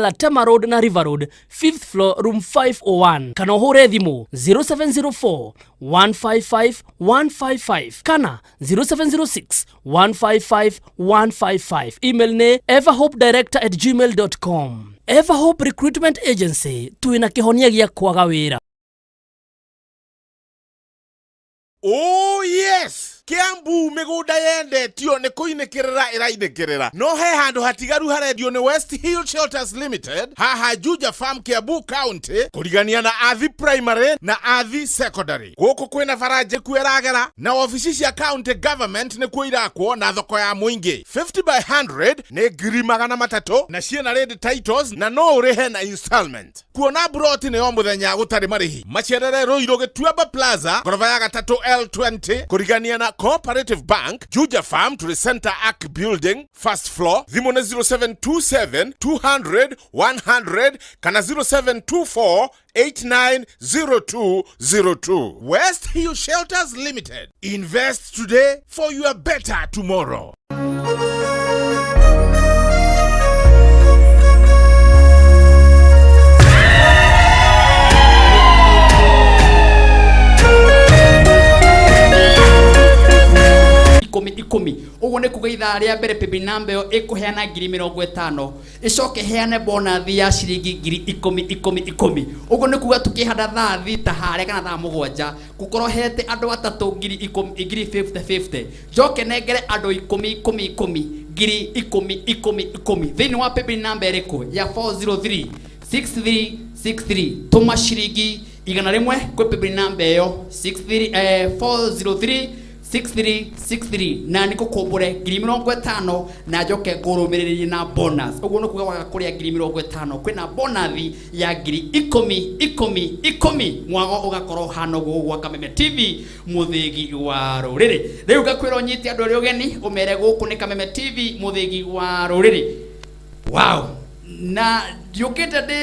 Latema Road na River Road, 5th floor, room 501, kana ũhũre thimũ 0704 155 155 kana 0706 155 155. Email nĩ everhopedirector@gmail.com. Everhope Recruitment Agency, twĩna kĩhonia gĩa kwaga wĩra. Oh yes, Kiambu mĩgũnda yendetio nĩ kũinĩkĩrĩra ĩrainĩkĩrĩra, no he handũ hatigaru harendio nĩ West Hill Shelters Limited haha Juja Farm, Kiambu County, kũrigania na Athi Primary na Athi Secondary. Gũkũ kwĩna bara njĩku ĩragera na obici cia county government nĩkuo irakwo na thoko ya mũingĩ. 50 by 100 nĩ 300,000 na ciĩna ready titles na no ũrĩhe na installment. Kuona mburoti nĩ o mũthenya gũtarĩ marĩhi. Macerere Ruiru Gĩtuamba Plaza, ngoroba ya gatatũ L20, kũrigania na Cooperative Bank, Juja Farm tũrĩ Center Arc Building, first floor. Thimũ nĩ 0727 200 100 kana 0724 890202. West Hill Shelters Limited, invest today for your better tomorrow. Ikũmi ikũmi, ũguo nĩ kuga ithaa rĩa mbere paybill namba ĩyo ĩkũheana 50,000, ĩcoke ĩheane bonathi ya ciringi 10,000 ikũmi ikũmi. Ũguo nĩ kuga tũkĩhanda thaa 6 harĩa kana thaa 7 gũkorwo hete andũ atatũ 10,000, ngiri 50 50, njoke nengere andũ ikũmi ikũmi ikũmi 10,000 ikũmi ikũmi thĩinĩ wa paybill namba ĩrĩkũ ya 403 6363. Tũma ciringi 100 kwĩ paybill namba ĩyo 63 403 6363 na nĩ kũkũmbũre 50,000 na njoke ngũrũmĩrĩrie na bonus. Ũguo nĩ kuga waga kũrĩa 50,000 kwĩna bonathi ya 10,000 ikũmi ikũmi. Mwago ũgakorwo hana ũguo gwa Kameme TV, mũthĩgi wa rũrĩrĩ. Rĩu ngakwĩra ũnyite andũ arĩa ũgeni, ũmere gũkũ nĩ Kameme TV, mũthĩgi wa rũrĩrĩ. Wow, na ndiũkĩte ndĩ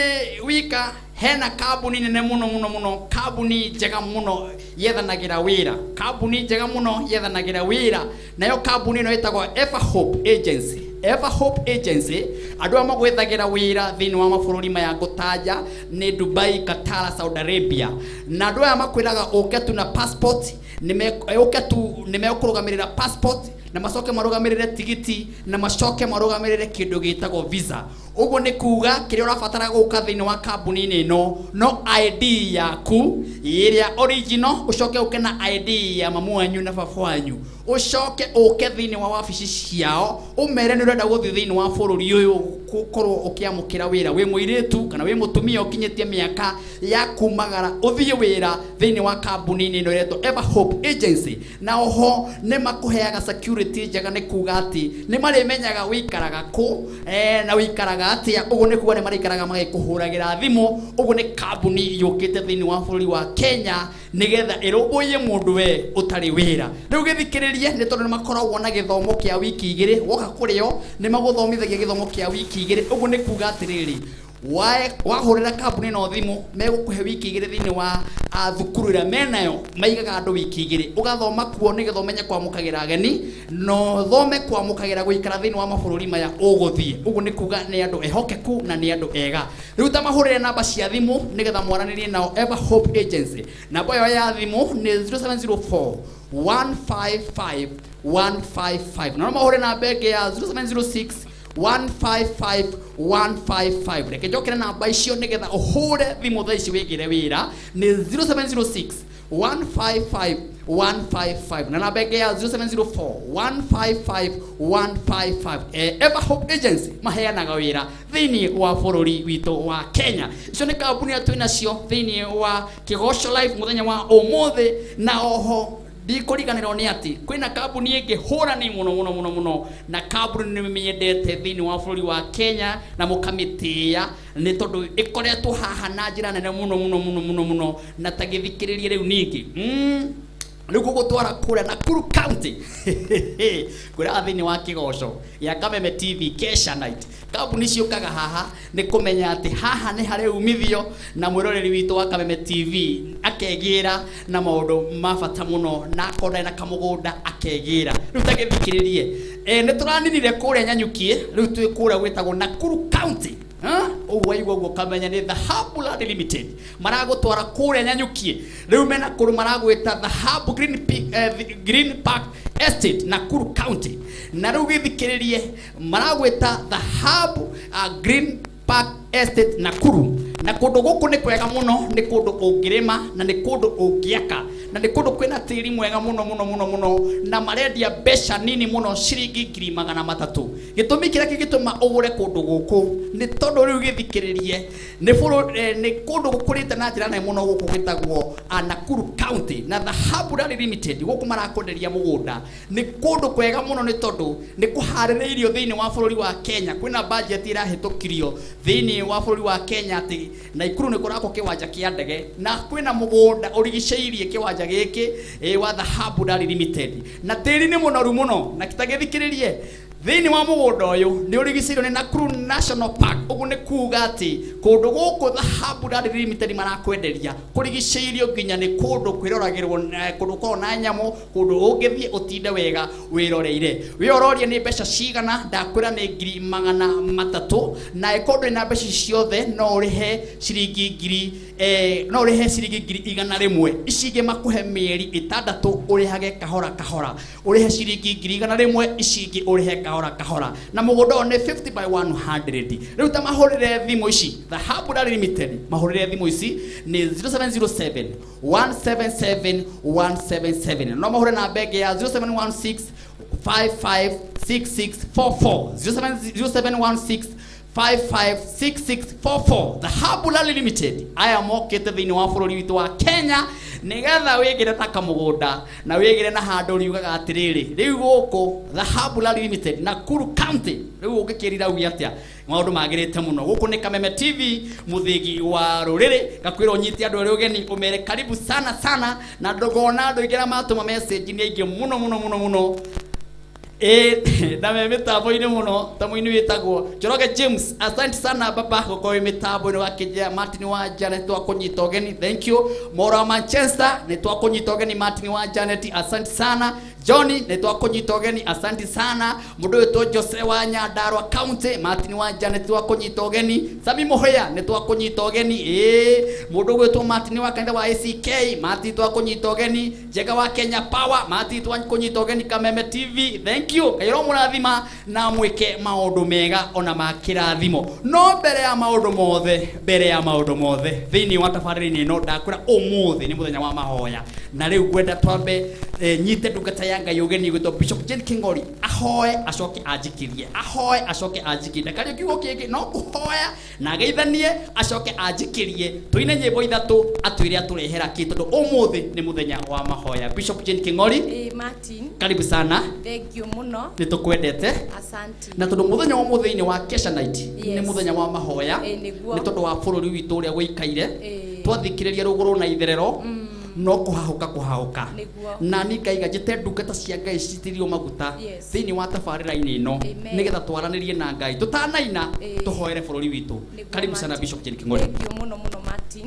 wika, hena kambuni nene mũno mũno mũno, kambuni njega mũno yethanagĩra wĩra, kambuni njega mũno yethanagĩra wĩra. Nayo kambuni ĩno ĩtagwo Everhope Agency. Everhope Agency, andũ aya magwethagĩra wĩra thĩinĩ wa mabũrũri maya ngũtanja nĩ Dubai, Qatar, Saudi Arabia. Na andũ aya makwĩraga ũke tu na passport, ũke tu nĩ mekũrũgamĩrĩra passport na macoke marũgamĩrĩre tigiti na macoke marũgamĩrĩre kĩndũ gĩtagwo visa. Ũguo nĩ kuga kĩrĩa ũrabatara gũka thĩinĩ wa kambuni-inĩ ĩno no ID yaku ĩrĩa original, ũcoke ũke na ID ya mamu wanyu na baba wanyu, ũcoke ũke thĩinĩ wa wabici ciao ũmere nĩ ũrenda gũthiĩ thĩinĩ wa bũrũri ũyũ gũkorwo ũkĩamũkĩra wĩra, wĩ mũirĩtu kana wĩ mũtumia ũkinyĩtie mĩaka ya kumagara ũthiĩ wĩra thĩinĩ wa kambuni-inĩ ĩno ĩretwo Everhope Agency. Na oho nĩ makũheaga security njega, nĩ kuga atĩ nĩ marĩmenyaga wĩikaraga kũ na wĩikaraga atĩa. Ũguo nĩ kuga nĩ marĩikaraga magĩkũhũragĩra thimũ. Ũguo nĩ kambuni yũkĩte thĩinĩ wa bũrũri wa Kenya nĩgetha ĩrũmbũiye mũndũ we ũtarĩ wĩra. Rĩu gĩthikĩrĩrie, nĩ tondũ nĩ makoragwo na gĩthomo kĩa wiki 2. Woka kũrĩo nĩ magũthomithagia gĩthomo kĩa wiki 2. Ũguo nĩ kuga atĩrĩrĩ, wahũrĩra kambuni ĩno thimũ megũkũhe wiki 2 thĩinĩ wa thukuru ĩrĩa menayo maigaga andũ wiki 2, ũgathoma kuo nĩgetha ũmenye kwamũkagĩra ageni na ũthome kwamũkagĩra gũikara thĩinĩ wa mabũrũri maya ũgũthiĩ. Ũguo nĩ kuga nĩ andũ ehokeku na nĩ andũ ega. Rĩu ta mahũrĩre namba cia thimũ nĩgetha mwaranĩrie nao. Everhope Agency, namba ĩyo ya thimũ nĩ 0704 155 155, na no mahũre namba ĩngĩ ya 0706 155 155. Reke njokere namba icio nĩgetha ũhũre thimũ thaa ici wĩgĩre wĩra nĩ 0706 155 155 na namba ĩngĩ ya 0704 155 155. Everhope Agency maheanaga wĩra thĩinĩ wa bũrũri witũ wa Kenya. Icio nĩ kambuni twĩ nacio thĩinĩ wa Kĩgoco Live mũthenya wa ũmũthĩ. Na oho ndikũriganĩrwo nĩ atĩ kwĩna kambuni ĩngĩ hũrani mũno mũno mũno mũno, na kambuni nĩ mĩendete thĩinĩ wa bũrũri wa Kenya na mũkamĩtĩĩa nĩ tondũ ĩkoretwo haha na njĩra nene mũno mũno mũno mũno mũno. Na ta gĩthikĩrĩrie rĩu ningĩ, rĩu gũgũtwara kũrĩa Nakuru County kwĩraga thĩinĩ wa Kĩgoco gĩa Kameme TV Kesha Night. Kambuni ciũkaga haha nĩ kũmenya atĩ haha nĩ harĩ umithio na mwĩroreri witũ wa Kameme TV akegĩra na maũndũ ma bata mũno, na akorwo ndarĩ na kamũgũnda akegĩra. Rĩu ta gĩthikĩrĩrie, nĩ tũraninire kũrĩa Nyanyuki, rĩu twĩ kũrĩa gwĩtagwo Nakuru County. Waigua ũguo ũkamenya nĩ Dhahabu Land Limited maragũtwara kũrĩa Nyanyukie. Rĩu mena kũndũ maragwĩta Dhahabu Green, Green Park Estate, Nakuru County. Na rĩu gĩthikĩrĩrie, maragwĩta Dhahabu Green Park Estate Nakuru. Na kũndũ gũkũ nĩ kwega mũno, nĩ kũndũ ũngĩrĩma na nĩ kũndũ ũngĩaka na nĩ kũndũ kwĩna tĩri mwega mũno mũno mũno mũno, na marendia mbeca nini mũno, ciringi 300,000. Gĩtũmi kĩrĩa kĩngĩtũma ũgũre kũndũ gũkũ nĩ tondũ rĩu gĩthikĩrĩrie, nĩ nĩ kũndũ gũkũrĩte na njĩra nene mũno gũkũ gwĩtagwo Nakuru County. Na Dhahabu Land Limited gũkũ marakwenderia mũgũnda nĩ kũndũ kwega mũno, nĩ tondũ nĩ kũharĩrĩirio thĩinĩ wa bũrũri wa Kenya. Kwĩna budget ĩrahĩtũkirio thĩinĩ wa bũrũri wa Kenya atĩ Nakuru nĩ kũrakwo kĩwanja kĩa ndege, na kwĩna mũgũnda ũrigicĩirie kĩwanja gĩkĩ wa Dhahabu Land Limited, na tĩri nĩ mũnoru mũno. Na kitagĩthikĩrĩrie, thĩinĩ wa mũgũnda ũyũ nĩ ũrigicĩirio nĩ Nakuru National Park. Ũguo nĩ kuga atĩ kũndũ gũkũ Dhahabu Land Limited marakwenderia kũrigicĩirio nginya nĩ kũndũ kwĩroragĩrwo, kũndũ gũkoragwo na nyamũ, kũndũ ũngĩthiĩ ũtinde wega wĩroreire. Wĩororie nĩ mbeca cigana? Ndakwĩra nĩ 300,000, na ĩkorwo ndũrĩ na mbeca ici ciothe, no ũrĩhe ciringi ngiri no ũrĩhe ciringi 100,000. Ici ingĩ makũhe mĩeri 6 ũrĩhage kahora kahora. Ũrĩhe ciringi 100,000, ici ingĩ ũrĩhe kahora kahora, na mũgũnda ũyũ nĩ 50 by 100. Rĩu ta mahũrĩre thimũ ici, Dhahabu Land Limited, mahũrĩre thimũ ici nĩ 0707 177 177. No mahũre na mbenge ya 0716 556644, 0716 556644. Dhahabu Land Limited aya mokĩte thĩinĩ wa bũrũri witũ wa Kenya nĩgetha wĩgĩre ta kamũgũnda na wĩgĩre na handũ riugaga atĩrĩrĩ, rĩu gũkũ Dhahabu Land Limited, Nakuru County. Rĩu ũngĩkĩrira uge atĩa? Maũndũ magĩrĩte mũno. Gũkũ nĩ Kameme TV, mũthĩgi wa rũrĩrĩ. Ngakwĩra ũnyite andũ arĩa ũgeni, ũmere karibu sana sana, na ndũkona andũ aingĩ arĩa matũma message nĩ aingĩ mũno mũno mũno mũno. Ĩ na me mĩtambo-inĩ mũno, ta mũini wĩtagwo Njoroge James, asante sana baba gũkorwo wĩ mĩtambo-inĩ. Wa kĩnjĩa Martin wa Janet, twakũnyita ũgeni, thank you. Moro wa Manchester, nĩ twakũnyita ũgeni. Martin wa Janet, asante sana. Johnny, nĩ twakũnyita ũgeni, asante sana. Mũndũ wĩtwo Jose wa Nyandarua County, Martin wa Janet, twakũnyita ũgeni. Sami Mũhĩa, nĩ twakũnyita ũgeni. Ĩ mũndũ ũgwĩtwo Martin wa kanitha wa ACK, Martin, twakũnyita ũgeni. Njega wa Kenya Power, Martin, twakũnyita ũgeni. Kameme TV, thank you. Ngai ũromũrathima na mwĩke maũndũ mega ona ma kĩrathimo. No mbere ya maũndũ mothe, mbere ya maũndũ mothe, thĩinĩ wa tabarĩra-inĩ ĩno, ndakwĩra ũmũthĩ nĩ mũthenya wa mahoya, na rĩu ngwenda twambe nyite ndungata ya Ngai ũgeni gwĩtwo Bishop Jane King'ori, ahoe acoke anjikĩrie, ahoe acoke anjikĩrie. Ndakario kiugo kĩngĩ, no kũhoya na ageithanie acoke anjikĩrie, tũine nyĩmbo ithatũ, atwĩre atũrehera kĩ, tondũ ũmũthĩ nĩ mũthenya wa mahoya. Bishop Jane King'ori. Ĩ Martin. Karibu sana. Thank you mũno. Nĩ tũkwendete. Asante. Na tondũ mũthenya wa ũmũthĩ wa Kesha Night nĩ mũthenya wa mahoya, Ĩ, nĩguo. nĩ tondũ wa bũrũri witũ ũrĩa wĩikaire, Ĩ. twathikĩrĩria rũgũrũ na itherero no kũhahũka kũhahũka. Nĩguo. Na ni ngaiga njĩte ndungata cia Ngai citirio maguta thĩinĩ wa tabarĩra-inĩ ĩno, Amen. nĩgetha twaranĩrie na Ngai tũtanaina, tũhoere bũrũri witũ. Nĩguo, Karibu sana, Martin. Bishop Jane King'ori. Thank you mũno mũno, Martin.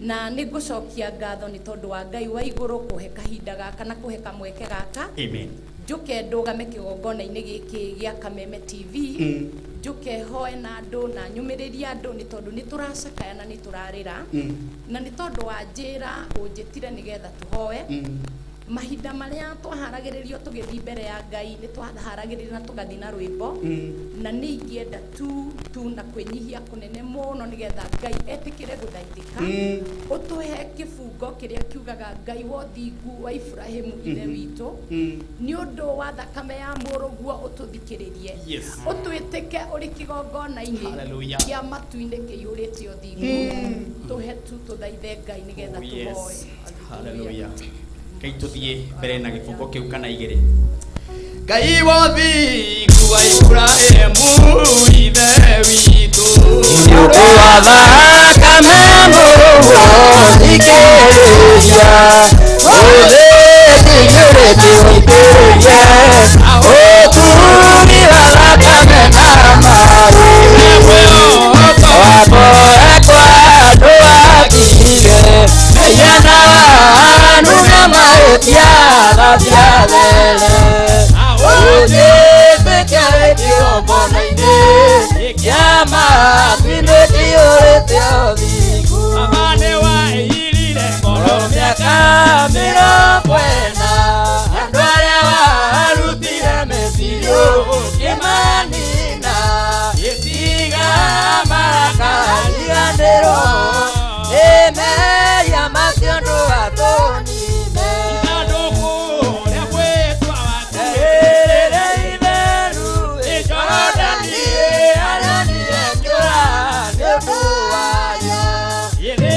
Na nĩ ngũcokia ngatho nĩ tondũ wa Ngai wa igũrũ kũhe kahinda gaka na kũhe kamweke gaka Amen. njũke ndũgame kĩgongona-inĩ gĩkĩ gĩa Kameme TV, njũke hoe na andũ na nyũmĩrĩrie andũ, nĩ tondũ nĩ tũracakaya na nĩ tũrarĩra, na nĩ tondũ wa njĩra ũnjĩtire nĩgetha tũhoe. Mahinda marĩa twaharagĩrĩrio tũgĩthiĩ mbere ya Ngai, nĩ twaharagĩrĩrio na tũgathiĩ na rwĩmbo, na nĩ ingĩenda tu tu na kwĩnyihia kũnene mũno nĩgetha Ngai etĩkĩre gũthaithĩka, ũtũhe kĩbungo kĩrĩa kiugaga, "Ngai wa ũthingu wa Ibrahimu ithe witũ, nĩ ũndũ wa thakame ya mũrũguo ũtũthikĩrĩrie, ũtwĩtĩke ũrĩ kĩgongona-inĩ Hallelujah. kĩa matu-inĩ kĩiyũrĩte ũthingu." Tũhe tu tũthaithe Ngai nĩgetha Oh, tũhoe. yes. Hallelujah. Ngai tũthiĩ mbere na gĩbungo kĩu kana igĩrĩ. Ngai wa thingu wa Ibrahimu ithe witũ, Nĩũndũ wa thakame mũrũguo thikĩrĩria, ũthĩkĩiyũrĩte ũitĩrĩrie ũturi wa thakame na maĩ wakoe kwa andũ athire mehia na wanu na mahĩtia gathiathere ũthĩtĩke kĩgongona-inĩ kĩa matu-inĩ.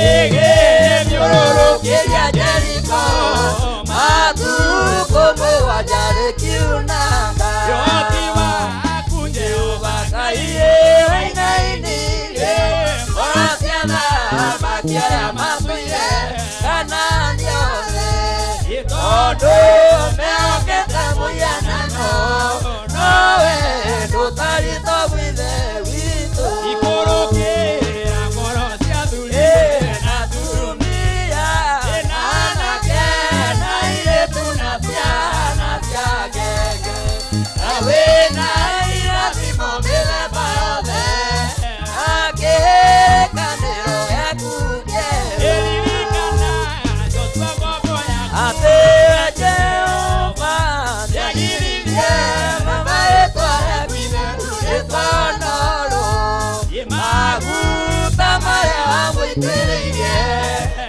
Rĩgĩthiũrũrũkĩria Jeriko matukũ mũgwanja rĩkiunanga. Jehova Ngai wainainirie ngoro cia athamaki arĩa matũire Kanaani othe, tondũ mehokete mũhianano, nowe ndũtariĩ ta Ithe witũ. Na atumia na anake na airĩtu na ciana cia ngenge, na wĩna irathimo mĩthemba yothe, na kĩrĩkanĩro gĩaku kĩerũ. Atĩ Jehova nĩagiririe marĩtwa rĩaku itheru rĩtonorwo, maguta marĩa wamũitĩrĩirie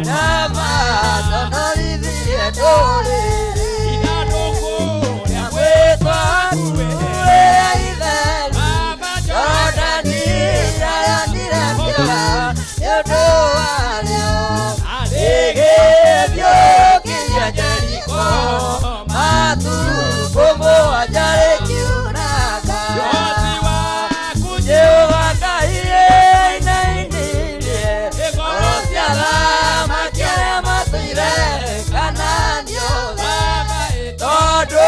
na maconorithirie ndũrĩrĩ. Rĩamwĩtwa waku rĩrĩa itheru, Jorodani yaranire kĩara nĩ ũndũ warĩo. Rĩgĩthiũrũrũkĩria Jeriko matukũ mũgwanja rĩkiunanga. Jehova Ngai ainainirie ngoro cia athamaki arĩa matũire Kanaani othe, tondũ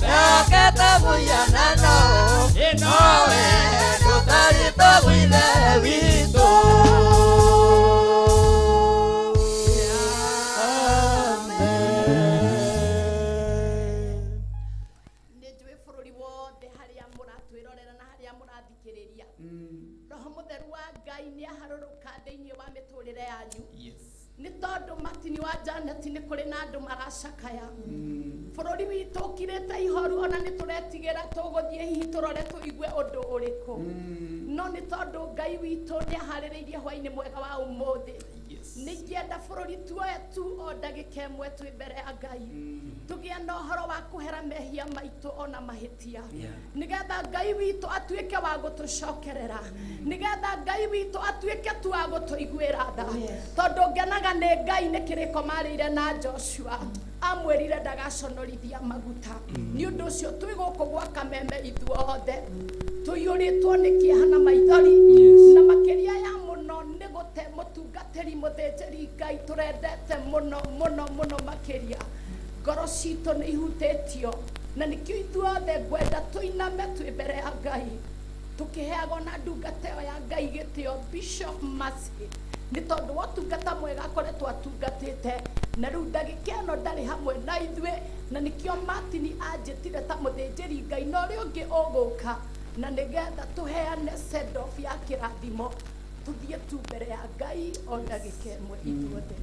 mehokete mũhianano, nowe ndũtariĩ ta Ithe witũ. Amen. Nĩ njũĩ bũrũri wothe harĩa mũratwĩrorera na harĩa mũrathikĩrĩria, roho mũtheru wa Ngai nĩ aharũrũka thĩinĩ wa mĩtũrĩre yanyu, nĩ tondũ Matini wa Janet nĩ kũrĩ na andũ maracakaya. Bũrũri witũ ũkirĩte ihoru, ona nĩ tũretigĩra tũgũthiĩ hihi tũrore tũigue ũndũ ũrĩkũ, no nĩ tondũ Ngai witũ nĩ aharĩrĩirie hwainĩ mwega wa ũmũthĩ, nĩ ingĩenda bũrũri tuoe tu o ndagĩka ĩmwe twĩ mbere ya Ngai, tũgĩe na ũhoro wa kũhera mehia maitũ ona mahĩtia, nĩgetha Ngai witũ atuĩke wa gũtũcokerera, nĩgetha Ngai witũ atuĩke tu wa gũtũiguĩra tha, tondũ ngenaga nĩ Ngai nĩ kĩrĩko marĩire na Joshua amwĩrire ndagaconorithia maguta. Nĩ ũndũ ũcio twĩ gũkũ gwa Kameme ithuothe tũiyũrĩtwo nĩ kĩeha na maithori, na makĩria ya mũno nĩ gũte mũtungatĩri mũthĩnjĩri Ngai tũrendete mũno mũno mũno makĩria. Ngoro citũ nĩ ihutĩtio, na nĩkĩo ithuothe ngwenda tũiname twĩ mbere ya Ngai, tũkĩheagwo na ndungata ĩyo ya Ngai gĩtĩo, Bishop Mercy, nĩ tondũ wa ũtungata mwega akoretwo atungatĩte, na rĩu ndagĩka ĩno ndarĩ hamwe na ithuĩ, na nĩkĩo Martin anjĩtire ta mũthĩnjĩri Ngai na ũrĩa ũngĩ ũgũka, na nĩgetha tũheane send off ya kĩrathimo, tũthiĩ tu mbere ya Ngai o ndagĩka ĩmwe ithuothe.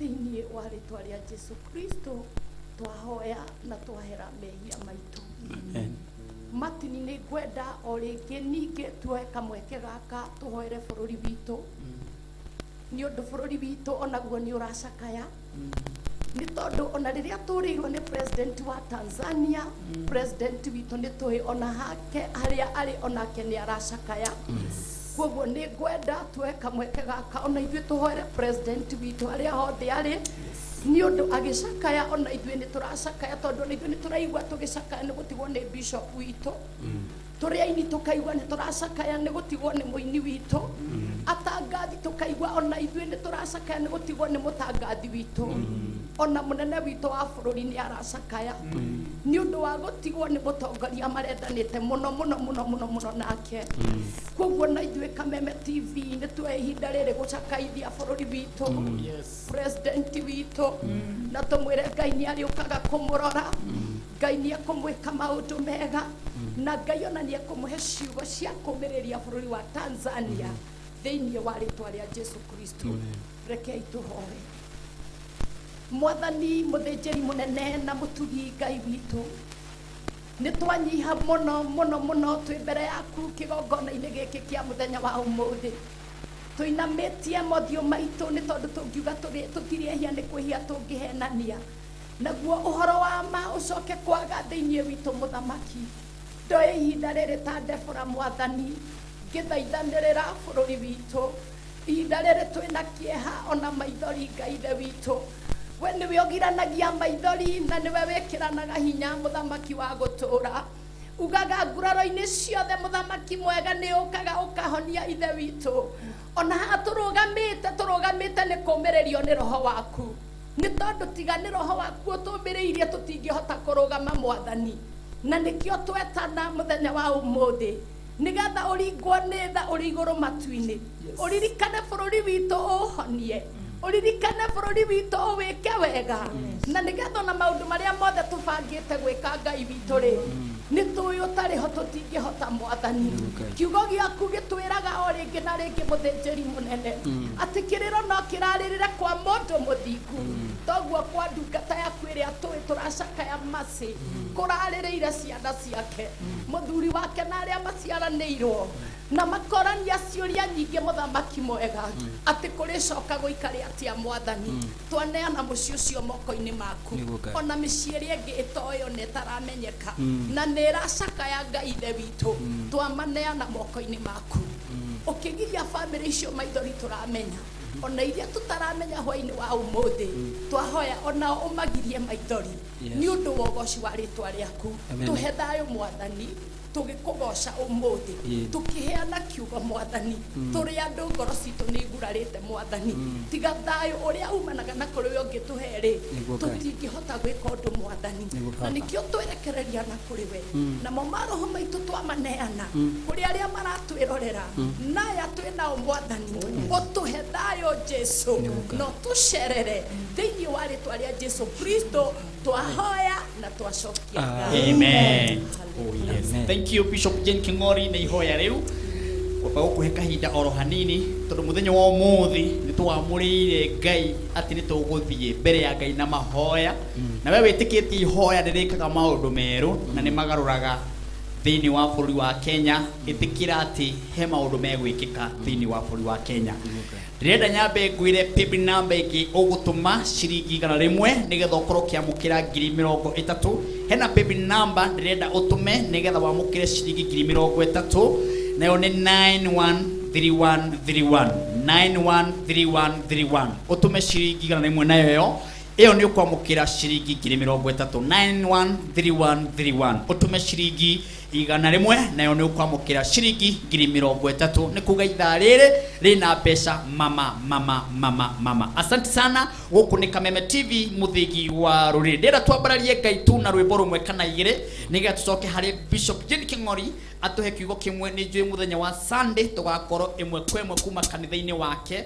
Thĩinĩ wa rĩtwa rĩa Jesu Kristo twahoya na twahera mehia maitũ. Martin, nĩ ngwenda o rĩngĩ ningĩ tuoe kamweke gaka tũhoere bũrũri witũ, nĩ ũndũ bũrũri witũ onaguo nĩ ũracakaya, nĩ tondũ ona rĩrĩa tũrĩirwo nĩ president wa Tanzania, president witũ nĩ tũĩ ona hake harĩa arĩ onake nĩ aracakaya. Koguo nĩ ngwenda tuoe kamweke gaka ona ithuĩ tũhoere president witũ harĩa hothe arĩ, nĩ ũndũ agĩcakaya ona ithuĩ nĩ tũracakaya, tondũ ona ithuĩ nĩ tũraigua tũgĩcakaya nĩ gũtigwo nĩ bishop witũ, tũrĩ aini tũkaigua nĩ tũracakaya nĩ gũtigwo nĩ mũini witũ, atangathi tũkaigua ona ithuĩ nĩ tũracakaya nĩ gũtigwo nĩ mũtangathi witũ, ona mũnene witũ wa bũrũri nĩ aracakaya nĩ ũndũ wa gũtigwo nĩ mũtongoria marendanĩte mũno mũno mũno mũno mũno nake. Koguo na ithuĩ Kameme TV nĩ tuoe ihinda rĩrĩ gũcakaithia bũrũri witũ, president witũ, na tũmwĩre Ngai nĩ arĩũkaga kũmũrora, Ngai nĩ ekũmwĩka maũndũ mega, na Ngai ona nĩ ekũmũhe ciugo cia kũmĩrĩria bũrũri wa Tanzania thĩinĩ wa rĩtwa rĩa Jesu Kristo. Rekei tũhoe. Mwathani mũthĩnjĩri mũnene na mũtugi Ngai witũ, nĩ twanyiha mũno mũno mũno twĩ mbere yaku kĩgongona-inĩ gĩkĩ kĩa mũthenya wa ũmũthĩ. Tũinamĩtie mothiũ maitũ nĩ tondũ tũngiuga tũtirĩ ehia nĩ kwĩhia tũngĩhenania. Naguo ũhoro wa ma ũcoke kwaga thĩinĩ witũ mũthamaki. Ndoĩ ihinda rĩrĩ ta Debora mwathani ngĩthaithanĩrĩra bũrũri witũ. Ihinda rĩrĩ twĩna kĩeha ona maithori Ngai ithe witũ. We nĩwe ũgiranagia maithori na nĩwe wĩkĩranaga hinya mũthamaki wa gũtũũra. Ugaga nguraro-inĩ ciothe mũthamaki mwega nĩ ũkaga ũkahonia ithe witũ. Ona haha tũrũgamĩte tũrũgamĩte nĩ kũmĩrĩrio nĩ roho waku. Nĩ tondũ tiga nĩ roho waku ũtũmĩrĩirie tũtingĩhota kũrũgama mwathani. Na nĩkĩo twetana mũthenya wa ũmũthĩ nĩgetha ũringwo nĩ tha ũrĩ igũrũ matu-inĩ. Ũririkane bũrũri witũ ũũhonie. Ũririkane bũrũri witũ ũwĩke wega. Na nĩgetha ona maũndũ marĩa mothe tũbangĩte gwĩka Ngai witũ rĩ, nĩ tũĩ ũtarĩ ho tũtingĩhota mwathani. Kiugo gĩaku gĩtwĩraga o rĩngĩ na rĩngĩ mũthĩnjĩri mũnene atĩ kĩrĩro no kĩrarĩrĩre kwa mũndũ mũthingu. Toguo kwa ndungata yaku ĩrĩa tũĩ tũracakaya Mercy kũrarĩrĩire ciana ciake, mũthuri wake na arĩa maciaranĩirwo na makorania ciũria nyingĩ mũthamaki mwega atĩ kũrĩcoka gũikare atĩa mwathani. Twaneana mũciĩ ũcio moko-inĩ maku ona mĩciĩ ĩrĩa ĩngĩ ĩtoĩ ona ĩtaramenyeka na nĩ ĩracakaya Ngai ithe witũ twamaneana moko-inĩ maku. Ũkĩgiria bamĩrĩ icio maithori tũramenya ona iria tũtaramenya hwainĩ wa ũmũthĩ twahoya onao ũmagirie maithori nĩ ũndũ wa ũgoci wa rĩtwa rĩaku. Tũhe thayũ mwathani tũgĩkũgoca ũmũthĩ tũkĩheana kiugo mwathani tũrĩ andũ ngoro citũ nĩ igurarĩte mwathani tiga thayũ ũrĩa umanaga na kũrĩ we ũngĩtũhe rĩ tũtingĩhota gwĩka ũndũ mwathani na nĩkĩo twerekereria na kũrĩ we namo maroho maitũ twamaneana kũrĩ arĩa maratwĩrorera na aya twĩ nao mwathani ũtũhe thayũ Jesu no tũcerere thĩinĩ wa rĩtwa rĩa Jesu Kristo twahoya na twacokia ngatho. Amen. Oh, yes. Thank you Bishop Jane King'ori na ihoya rĩu kwamba gũkũhe kahinda oro hanini tondũ mũthenya wa ũmũthĩ nĩ twamũrĩire Ngai atĩ nĩ tũgũthiĩ mbere ya Ngai na mahoya na we wĩtĩkĩtie ihoya nĩ rĩkaga maũndũ merũ na nĩ magarũraga thĩinĩ wa bũrũri wa Kenya ĩtĩkĩra atĩ he maũndũ megwĩkĩka thĩinĩ wa bũrũri wa Kenya. Ndĩrenda nyambe ngwĩre paybill number ĩngĩ ũgũtũma ciringi 100 nĩgetha ũkorwo ũkĩamũkĩra 30,000. Hena paybill number ndĩrenda ũtũme nĩgetha wamũkĩre ciringi 30,000 nayo nĩ 913131 913131 ũtũme ciringi 100 nayo ĩyo ĩyo nĩ ũkwamũkĩra ciringi 30,000 913131 ũtũme ciringi 100 nayo nĩ ũkwamũkĩra ciringi 30,000 nĩ kuga ithaa rĩrĩ rĩna mbeca mama mama mama mama. Asante sana. Gũkũ nĩ Kameme TV mũthĩgi wa rũrĩrĩ. Ndĩrenda twambararie Ngai tu na rwĩmbo rũmwe kana igĩrĩ nĩgetha tũcoke harĩ Bishop Jane King'ori atũhe kiugo kĩmwe. Nĩ njũĩ mũthenya wa Sunday tũgakorwo ĩmwe kwa ĩmwe kuma kanitha-inĩ wake.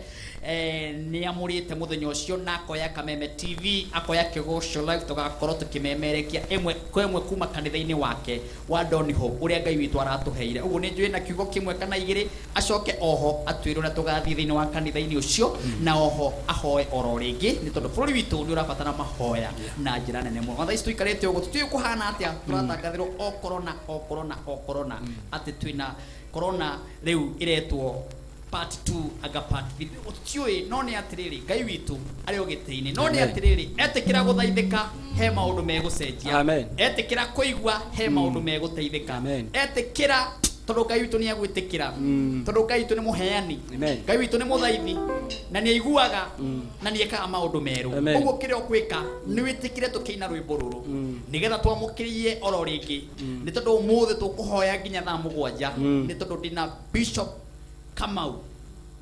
Nĩ amũrĩte mũthenya ũcio na akoya Kameme TV akoya Kĩgoco Live tũgakorwo tũkĩmemerekia ĩmwe kwa ĩmwe kuma kanitha-inĩ wake wa Don Hope ũrĩa Ngai witũ aratũheire. Ũguo nĩ njũĩ na kiugo kĩmwe kana igĩrĩ acoke oho atwĩre ũrĩa tũgathiĩ thĩinĩ wa kanitha-inĩ ũcio na oho ahoe oro rĩngĩ nĩ tondũ bũrũri witũ nĩ ũrabatara mahoya na njĩra nene mũno. Thaa ici tũikarĩte ũguo tũtiũĩ kũhana atĩa tũratangathĩrwo o corona o corona o corona atĩ twĩna corona rĩu ĩretwo part 2 anga part 3 tũtiũĩ no nĩ atĩrĩrĩ Ngai witũ arĩ o gĩtĩ-inĩ no nĩ atĩrĩrĩ etĩkĩra gũthaithĩka he maũndũ megũcenjia etĩkĩra kũigua he maũndũ megũteithĩka etĩkĩra tondũ Ngai witũ nĩ agwĩtĩkĩra tondũ Ngai witũ nĩ mũheani Ngai witũ nĩ mũthaithi na nĩ aiguaga na nĩ ekaga maũndũ merũ. Ũguo kĩrĩa ũgwĩka nĩ wĩtĩkĩre tũkĩina rwĩmbo rũrũ nĩgetha twamũkĩrie oro rĩngĩ nĩ tondũ ũmũthĩ tũkũhoya nginya thaa 7 nĩ tondũ ndĩna Bishop Kamau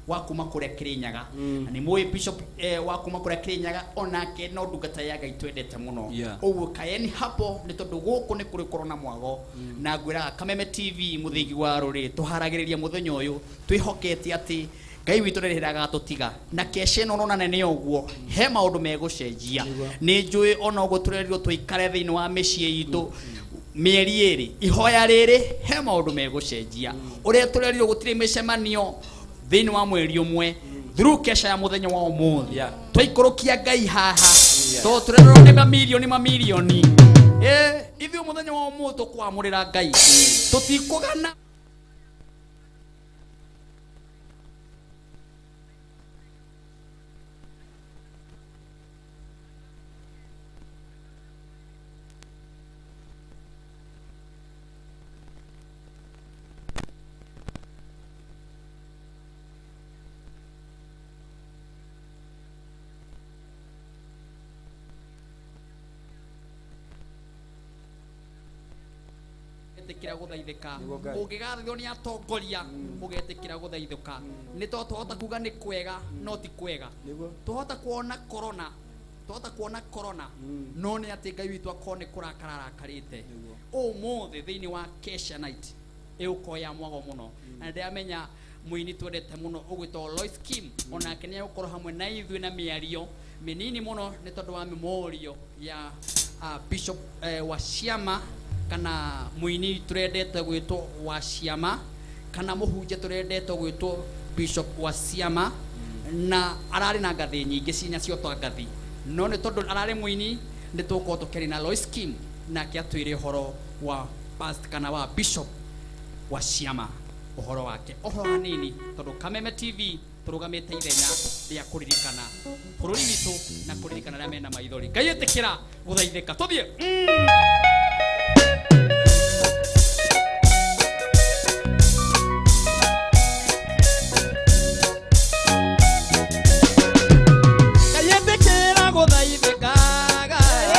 wa kuma kũrĩa Kĩrĩnyaga na nĩ mũĩ Bishop wa kuma kũrĩa Kĩrĩnyaga onake no ndungata ya Ngai twendete mũno. Ũguo kaeni hapo nĩ tondũ gũkũ nĩ kũrĩ korwo na mwago na ngwĩraga Kameme TV mũthĩgi wa rũrĩrĩ tũharagĩrĩria mũthenya ũyũ twĩhokete atĩ Ngai witũ ndarĩ hĩndĩ agatũtiga na kesha ĩno ũrona nene ũguo he maũndũ megũcenjia. Nĩ njũĩ ona ũguo tũrerirwo tũikare thĩinĩ wa mĩciĩ itũ mĩeri ĩrĩ ihoya rĩrĩ he maũndũ megũcenjia. Ũrĩa tũrerirwo gũtirĩ mĩcemanio thĩinĩ wa mweri ũmwe through kesha ya mũthenya wa ũmũthĩ twaikũrũkia Ngai haha tondũ tũrerwo nĩ mamirioni mamirioni ithuĩ mũthenya wa ũmũthĩ tũkwamũrĩra Ngai tũtikũgana. Ũgetĩkĩra gũthaithĩka. Ũngĩgathaithwo nĩ atongoria, ũgetĩkĩra gũthaithĩka. Nĩ tondũ twahota kuga nĩ kwega, no ti kwega. Twahota kuona corona, twahota kuona corona, no nĩ atĩ Ngai witũ akorwo nĩ kũrakara arakarĩte. Ũmũthĩ thĩinĩ wa Kesha Night ĩgũkorwo ya mwago mũno, na nĩndĩramenya mũini twendete mũno ũgwĩtwo Lois Kim onake nĩ egũkorwo hamwe na ithuĩ na mĩario mĩnini mũno nĩ tondũ wa memorial ya Bishop wa Ciama, kana mũini tũrendete gwĩtwo wa Ciama, kana mũhunjia tũrendete gwĩtwo Bishop wa Ciama, na ararĩ na ngathĩ nyingĩ cinya cio twa ngathi, no nĩ tondũ ararĩ mũini nĩ tũgũkorwo tũkĩaria na Lois Kim nake atwĩre ũhoro wa past kana wa Bishop wa Ciama, ũhoro wake ũhoro hanini, tondũ Kameme TV tũrũgamĩte ithenya rĩa kũririkana bũrũri witũ na kũririkana arĩa mena maithori. Ngai ĩtĩkĩra gũthaithĩka. Tũthiĩ. Ngai ĩtĩkĩra gũthaithĩka.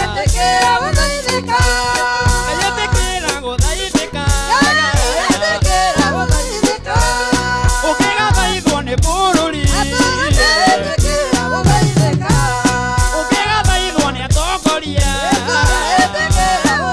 Ĩtĩkĩra gũthaithĩka. Ngai ĩtĩkĩra gũthaithĩka. Ĩtĩkĩra gũthaithĩka. Ũkĩgathaithwo nĩ bũrũri, Ĩtĩkĩra gũthaithĩka. ũkĩgathaithwo nĩ atongoria. Ĩtĩkĩra.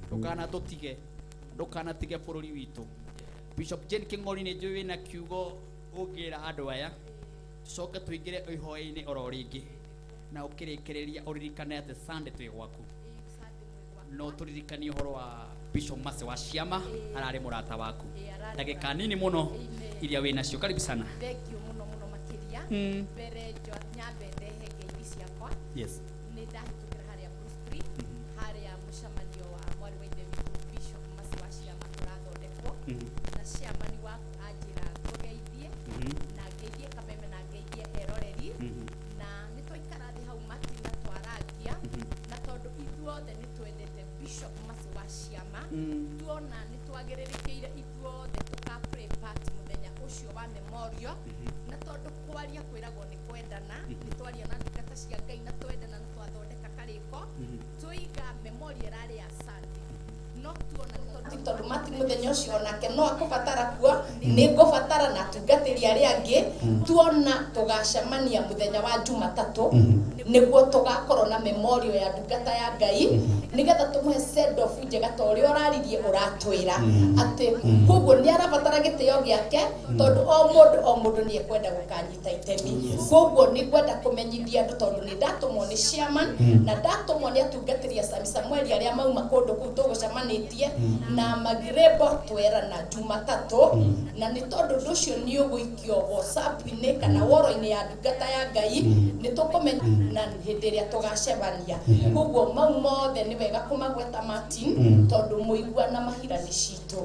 Ndũkanatũtige, ndũkanatige bũrũri witũ. Bishop Jane Kĩng'ori, nĩ njũĩ wĩna kiugo ũngĩra andũ aya, tũcoke tũingĩre ihoya-inĩ oro rĩngĩ, na ũkĩrĩkĩrĩria ũririkane atĩ Sunday twĩ gwaku. No tũririkanie ũhoro wa Bishop Mercy wa Ciama, ararĩ mũrata waku. Ndagĩka nini mũno iria wĩ nacio, karibu sana. Thank you mũno mũno makĩria. Mbere nyambe ndehe ngeithi ciakwa. Nĩ ndahĩtũkĩra harĩa Bruce Tree, harĩa mũcemanio wa mwarĩ wa ithe witũ Bishop Mercy wa Ciama ũrathondekwo, na chairman waku anjĩra ngũgeithie na ngeithie Kameme na ngeithie eroreri. Na nĩ twaikara thĩ hau Martin na twarangia, na tondũ ithuothe nĩ twendete Bishop Mercy wa Ciama, tuona nĩ twagĩrĩrĩkĩire ithuothe tũka play part mũthenya ũcio wa memorial. Na tondũ kwaria kwĩragwo nĩ kwendana, nĩ twaria na ndungata cia Ngai na twendana na twathondeka karĩko, tũiga memorial ĩrarĩ ya Sunday, no tuona nĩ tondũ Martin mũthenya ũcio onake no akũbatara kuo, nĩ ngũbatara na atungatĩri arĩa angĩ, tuona tũgacemania mũthenya wa Jumatatũ nĩguo tũgakorwo na memorial ya ndungata ya Ngai, nĩgetha tũmũhe send off njega ta ũrĩa ũraririe ũratwĩra atĩ koguo nĩ arabatara gĩtĩo gĩake, tondũ o mũndũ o mũndũ nĩ ekwenda gũkanyita itemi. Koguo nĩ ngwenda kũmenyithia andũ, tondũ nĩ ndatũmwo nĩ chairman na ndatũmwo nĩ atungatĩri a Sami Samueli arĩa mauma kũndũ kũu tũgũcemanĩtie na Magirebo, twerana Jumatatũ. Na nĩ tondũ ũndũ ũcio nĩ ũgũikio WhatsApp-inĩ kana woro-inĩ ya ndungata ya Ngai, nĩ tũkũmenya na hĩndĩ ĩrĩa tũgacemania. Koguo mau mothe nĩ wega kũmagweta, Martin, tondũ mũigua na mahira nĩ citũ.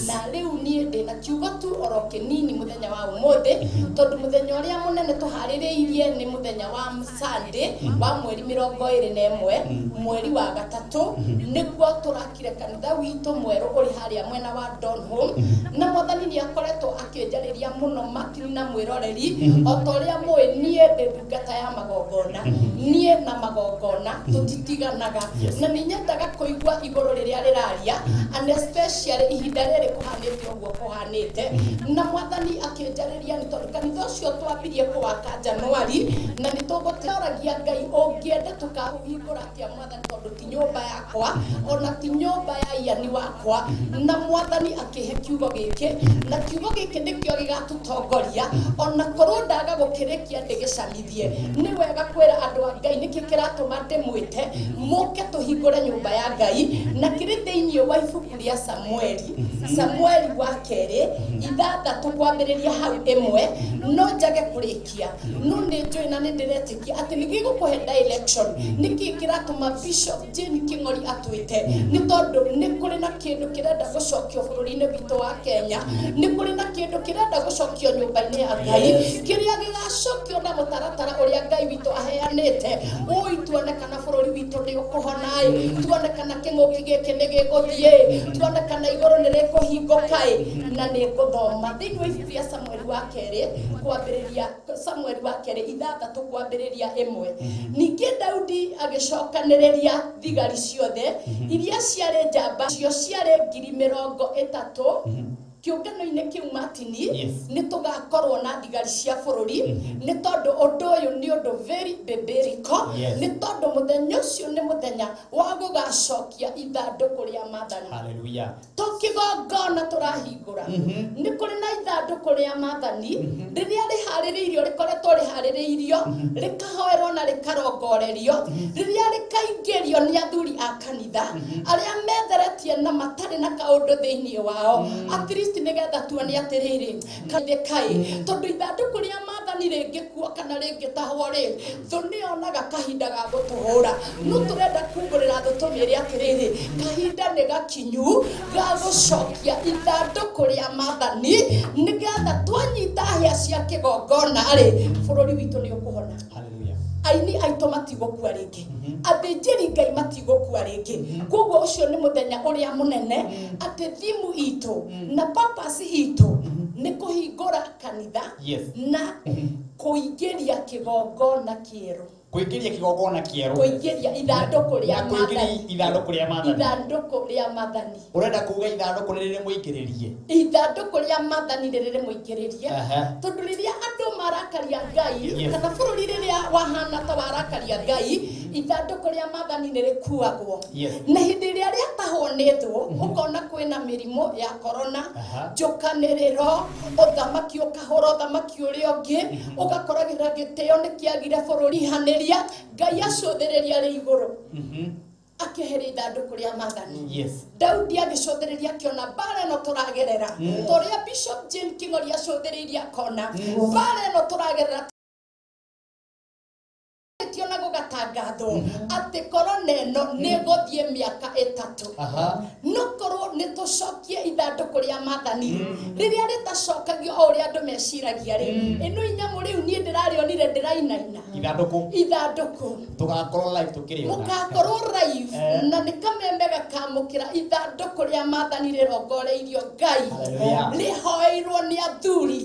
Na rĩu niĩ ndĩna kiugo tu oro kĩnini mũthenya wa ũmũthĩ, tondũ mũthenya ũrĩa mũnene tũharĩrĩirie nĩ mũthenya wa Sunday wa mweri 21 mweri wa gatatũ, nĩguo tũrakire kanitha witũ mwerũ ũrĩ harĩa mwena wa Donholm. Na Mwathani nĩ akoretwo akĩnjarĩria mũno, Martin na mwĩroreri, o ta ũrĩa mũĩ niĩ ndĩ ndungata ya magongona, niĩ na magongona tũtitiganaga. Na nĩ nyendaga kũigua igũrũ rĩrĩa rĩraria, and especially ihinda rĩrĩ kũhanĩte ũguo kũhanĩte. Na Mwathani akĩnjarĩria, nĩ tondũ kanitha ũcio twambirie kũwaka Januari, na nĩ tũgũtĩoragia Ngai ũngĩenda tũkaũhingũra atĩa, Mwathani, tondũ ti nyũmba yakwa ona ti nyũmba ya iani wakwa. Na Mwathani akĩhe kiugo gĩkĩ, na kiugo gĩkĩ nĩkĩo gĩgatũtongoria ona korwo ndaga gũkĩrĩkia ndĩgĩcamithie. Nĩ wega kwĩra andũ a Ngai nĩkĩ kĩratũma ndĩmwĩte mũke tũhingũre nyũmba ya Ngai, na kĩrĩ thĩinĩ wa ibuku rĩa Samueli, Samueli wa kerĩ 6 kwambĩrĩria hau 1. No njage kũrĩkia, no nĩ njũĩ na nĩ ndĩretĩkia atĩ nĩ gĩgũkũhe direction nĩkĩ kĩratũma Bishop Jane Kĩng'ori atwĩte. Nĩ tondũ nĩ kũrĩ na kĩndũ kĩrenda gũcokio bũrũri-inĩ witũ wa Kenya, nĩ kũrĩ na kĩndũ kĩrenda gũcokio nyũmba-inĩ ya Ngai, kĩrĩa gĩgacokio na mũtaratara ũrĩa Ngai witũ aheanĩte. Ũi tuone kana bũrũri witũ nĩ ũkũhona-ĩ, tuone kana kĩng'ũki gĩkĩ nĩ gĩgũthiĩ, tuone kana igũrũ nĩ rĩkũhingũka-ĩ. Na nĩ ngũthoma thĩinĩ wa ibuku rĩa Samueli wa kerĩ, kwambĩrĩria Samueli wa kerĩ 6 kwambĩrĩria 1. Ningĩ Daudi agĩcokanĩrĩria thigari ciothe iria ciarĩ njamba, cio ciarĩ 30,000. Kĩũngano-inĩ kĩu, Martini, nĩ tũgakorwo na thigari cia bũrũri, nĩ tondũ ũndũ ũyũ nĩ ũndũ very biblical. Nĩ tondũ mũthenya ũcio nĩ mũthenya wa gũgacokia ithandũkũ rĩa maathani. Hallelujah. To kĩgongona tũrahingũra, nĩ kũrĩ na ithandũkũ rĩa maathani rĩrĩa rĩharĩrĩirio, rĩkoretwo rĩharĩrĩirio, rĩkahoerwo na rĩkarongorerio, rĩrĩa rĩkaingĩrio nĩ athuri a kanitha arĩa metheretie na matarĩ na kaũndũ thĩinĩ wao, at least nĩgetha tuone atĩrĩrĩ kaĩ kaĩ, tondũ ithandũkũ rĩa maathani rĩngĩkua kana rĩngĩtahwo rĩ, thũ nĩyonaga kahinda ga gũtũhũra. No tũrenda kumbũrĩra thũ, tũmĩre atĩrĩrĩ, kahinda nĩ gakinyu ga gũcokia ithandũkũ rĩa maathani, nĩgetha twanyita hĩa cia kĩgongona rĩ, bũrũri witũ nĩ ũkũhona. Hallelujah. Aini aitũ matigũkua rĩngĩ, athĩnjĩri Ngai matigũkua rĩngĩ. Koguo ũcio nĩ mũthenya ũrĩa mũnene, atĩ thimu itũ na purpose itũ nĩ kũhingũra kanitha na kũingĩria kĩgongona kĩerũ. Kũingĩria kĩgongona kĩerũ. Kũingĩria ithandũkũ rĩa Na kũingĩria maathani. Ithandũkũ rĩa maathani. Ithandũkũ rĩa maathani. Ũrenda kuga ithandũkũ nĩ rĩrĩ mũingĩrĩrie. Ithandũkũ rĩa maathani nĩ rĩrĩ mũingĩrĩrie, tondũ rĩrĩa andũ marakaria Ngai, kana bũrũri rĩrĩa wahana ta warakaria Ngai, Ithandũkũ rĩa maathani nĩ rĩkuagwo. Na hĩndĩ ĩrĩa rĩatahwo nĩ thũ, ũkona kwĩna mĩrimũ ya corona, njũkanĩrĩro, ũthamaki ũkahũra ũthamaki ũrĩa ũngĩ, ũgakora gĩtĩo nĩ kĩagire bũrũri hanĩria, Ngai acũthĩrĩria rĩ igũrũ. Akĩeheria ithandũkũ rĩa maathani. Daudi agĩcũthĩrĩria akĩona mbara ĩno tũragerera, torĩa Bishop Jane King'ori acũthĩrĩirie akona mbara ĩno tũragerera tiona gũgatangathwo atĩ korona ĩno nĩ ĩgũthiĩ mĩaka 3. No korwo nĩ tũcokie ithandũkũ rĩa maathani rĩrĩa rĩtacokagio o ũrĩa andũ meciragia rĩ, ĩno inyamũ rĩu niĩ ndĩrarĩonire ndĩrainaina ithandũkũ tũgakorwo live tũkĩrĩona, mũgakorwo live na nĩ kameme gakamũkĩra ithandũkũ rĩa maathani rĩrongoreirio Ngai, rĩhoeirwo nĩ athuri,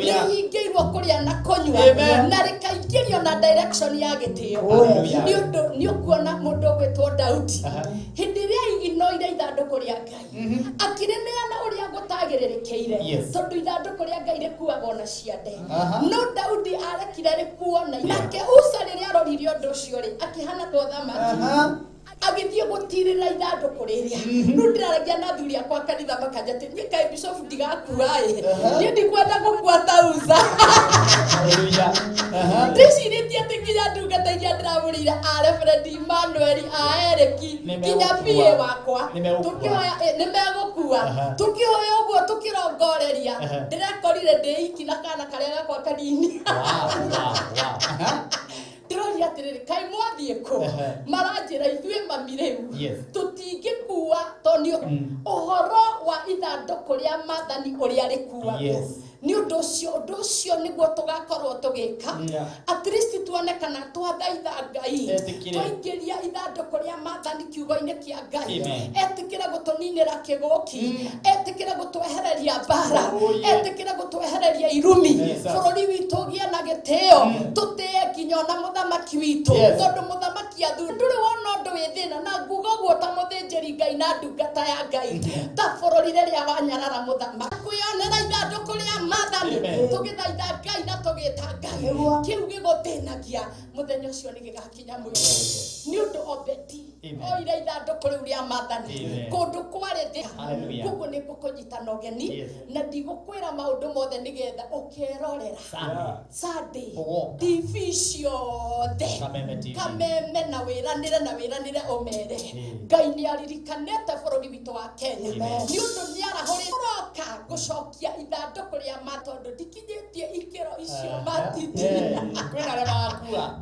rĩhingĩirwo kũrĩa na kũnyua, na rĩkaingĩrio na direction ya gĩtĩo. Nĩ ũndũ nĩ ũkuona mũndũ ũgwĩtwo Daudi hĩndĩ ĩrĩa aiginoire ithandũkũ rĩa Ngai akĩrĩneana ũrĩa gũtagĩrĩrĩkĩire, tondũ ithandũkũ rĩa Ngai rĩkuagwo na ciande. No Daudi arekire rĩkuo na nake Usa rĩrĩa arorire ũndũ ũcio rĩ, akĩhana ta ũthamaki agĩthiĩ gũtirĩra ithandũkũ rĩrĩa. Rĩu ndĩraragia na athuri akwa kanitha makanja atĩ niĩ kaĩ bishop ndigakua ĩ, niĩ ndikwenda gũkua ta Usa. Ndĩcirĩtie atĩ nginya ndungata iria ndĩramũrĩire a Reverend Emmanuel, a Eric, nginya PA wakwa tũkĩhoya nĩ megũkua. Tũkĩhoya ũguo tũkĩrongoreria, ndĩrekorire ndĩ iki na kana karĩa gakwa kanini. Ndĩroria atĩrĩrĩ, kaĩ mwathiĩ kũ? Maranjĩra ithuĩ mami rĩu tũtingĩkua tondũ ũhoro wa ithandũkũ rĩa maathani ũrĩa rĩkuagwo. Nĩ ũndũ ũcio nĩguo tũgakorwo tũgĩka, at least tuone kana twathaitha Ngai, twaingĩria ithandũkũ rĩa maathani kiugo-inĩ kĩa Ngai, etĩkĩre gũtũninĩra kĩgũki, etĩkĩre gũtwehereria mbara, etĩkĩre gũtwehereria irumi, bũrũri witũ ũgĩe na gĩtĩo, tũtĩe nginya ona mũthamaki witũ, tondũ mũthamaki athuri ndũrĩ wona ũndũ wĩ thĩna. Na nguga ũguo ta mũthĩnjĩri Ngai na ndungata ya Ngai, ta bũrũri rĩrĩa wanyarara mũthamaki kwĩonera ithandũkũ rĩa maathani, tũgĩthaitha Ngai na tũgĩta Ngai, kĩu gĩgũthĩnagia mũthenya ũcio nĩ gĩgakinya mũico. Nĩ ũndũ Obedi oire ithandũkũ rĩu rĩa maathani kũndũ kwarĩ thĩ. Koguo nĩ ngũkũnyita na ũgeni na ndigũkwĩra maũndũ mothe nĩgetha ũkerorera Sunday TV ciothe Kameme, na wĩranĩre na wĩranĩre ũmere Ngai nĩ aririkanĩte bũrũri witũ wa Kenya. Nĩ ũndũ nĩ arahũrĩ ũroka gũcokia ithandũkũ rĩa ma, tondũ ndikinyĩtie ikĩro icio matiti.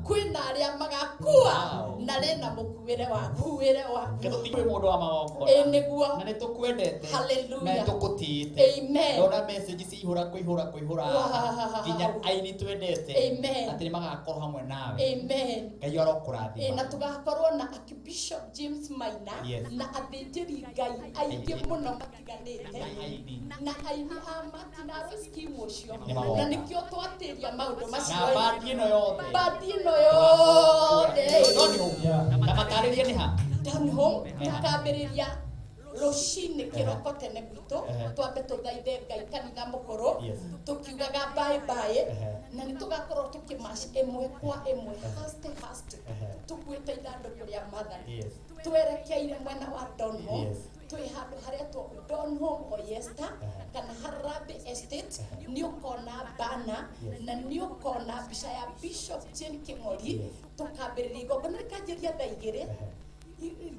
Kwĩna arĩa magakua na rĩna mũkuĩre waku, wĩre waku. Kwĩ mũndũ wa magongona. Ĩ nĩguo. Na nĩ tũkwendete. Hallelujah. Na nĩ tũkũtĩĩte. Amen. Ndona message cihũra kũihũra kũihũra. Nginya aini twendete. Amen. Atĩ nĩ magakorwo hamwe nawe. Amen. Ngai arokũrathima. Na tũgakorwo na Archbishop James Maina na athĩnjĩri Ngai aingĩ mũno matiganĩte na aini a Martin Aroski ũcio, na nĩkĩo twatĩria maũndũ macio. Na bandi ĩno yothe. Bandi ĩno yothe. Na matarĩrie nĩ ha? Down home tukambĩrĩria rũcinĩ kĩroko tene gwitũ, twambe tũthaithe Ngai kanitha mũkũrũ, tũkiugaga bye bye, na nĩ tũgakorwo tũkĩmaci ĩmwe kwa ĩmwe haste haste, tũkuĩte ithandũkũ rĩa maathani twerekeire mwena wa Donholm. Twĩ handũ haretwo Donholm Oyster kana Harambee Estate. Nĩ ũkona bana na nĩ ũkona mbica ya Bishop Jane King'ori. Tũkambĩrĩria igongona rĩkanjĩria thaa 2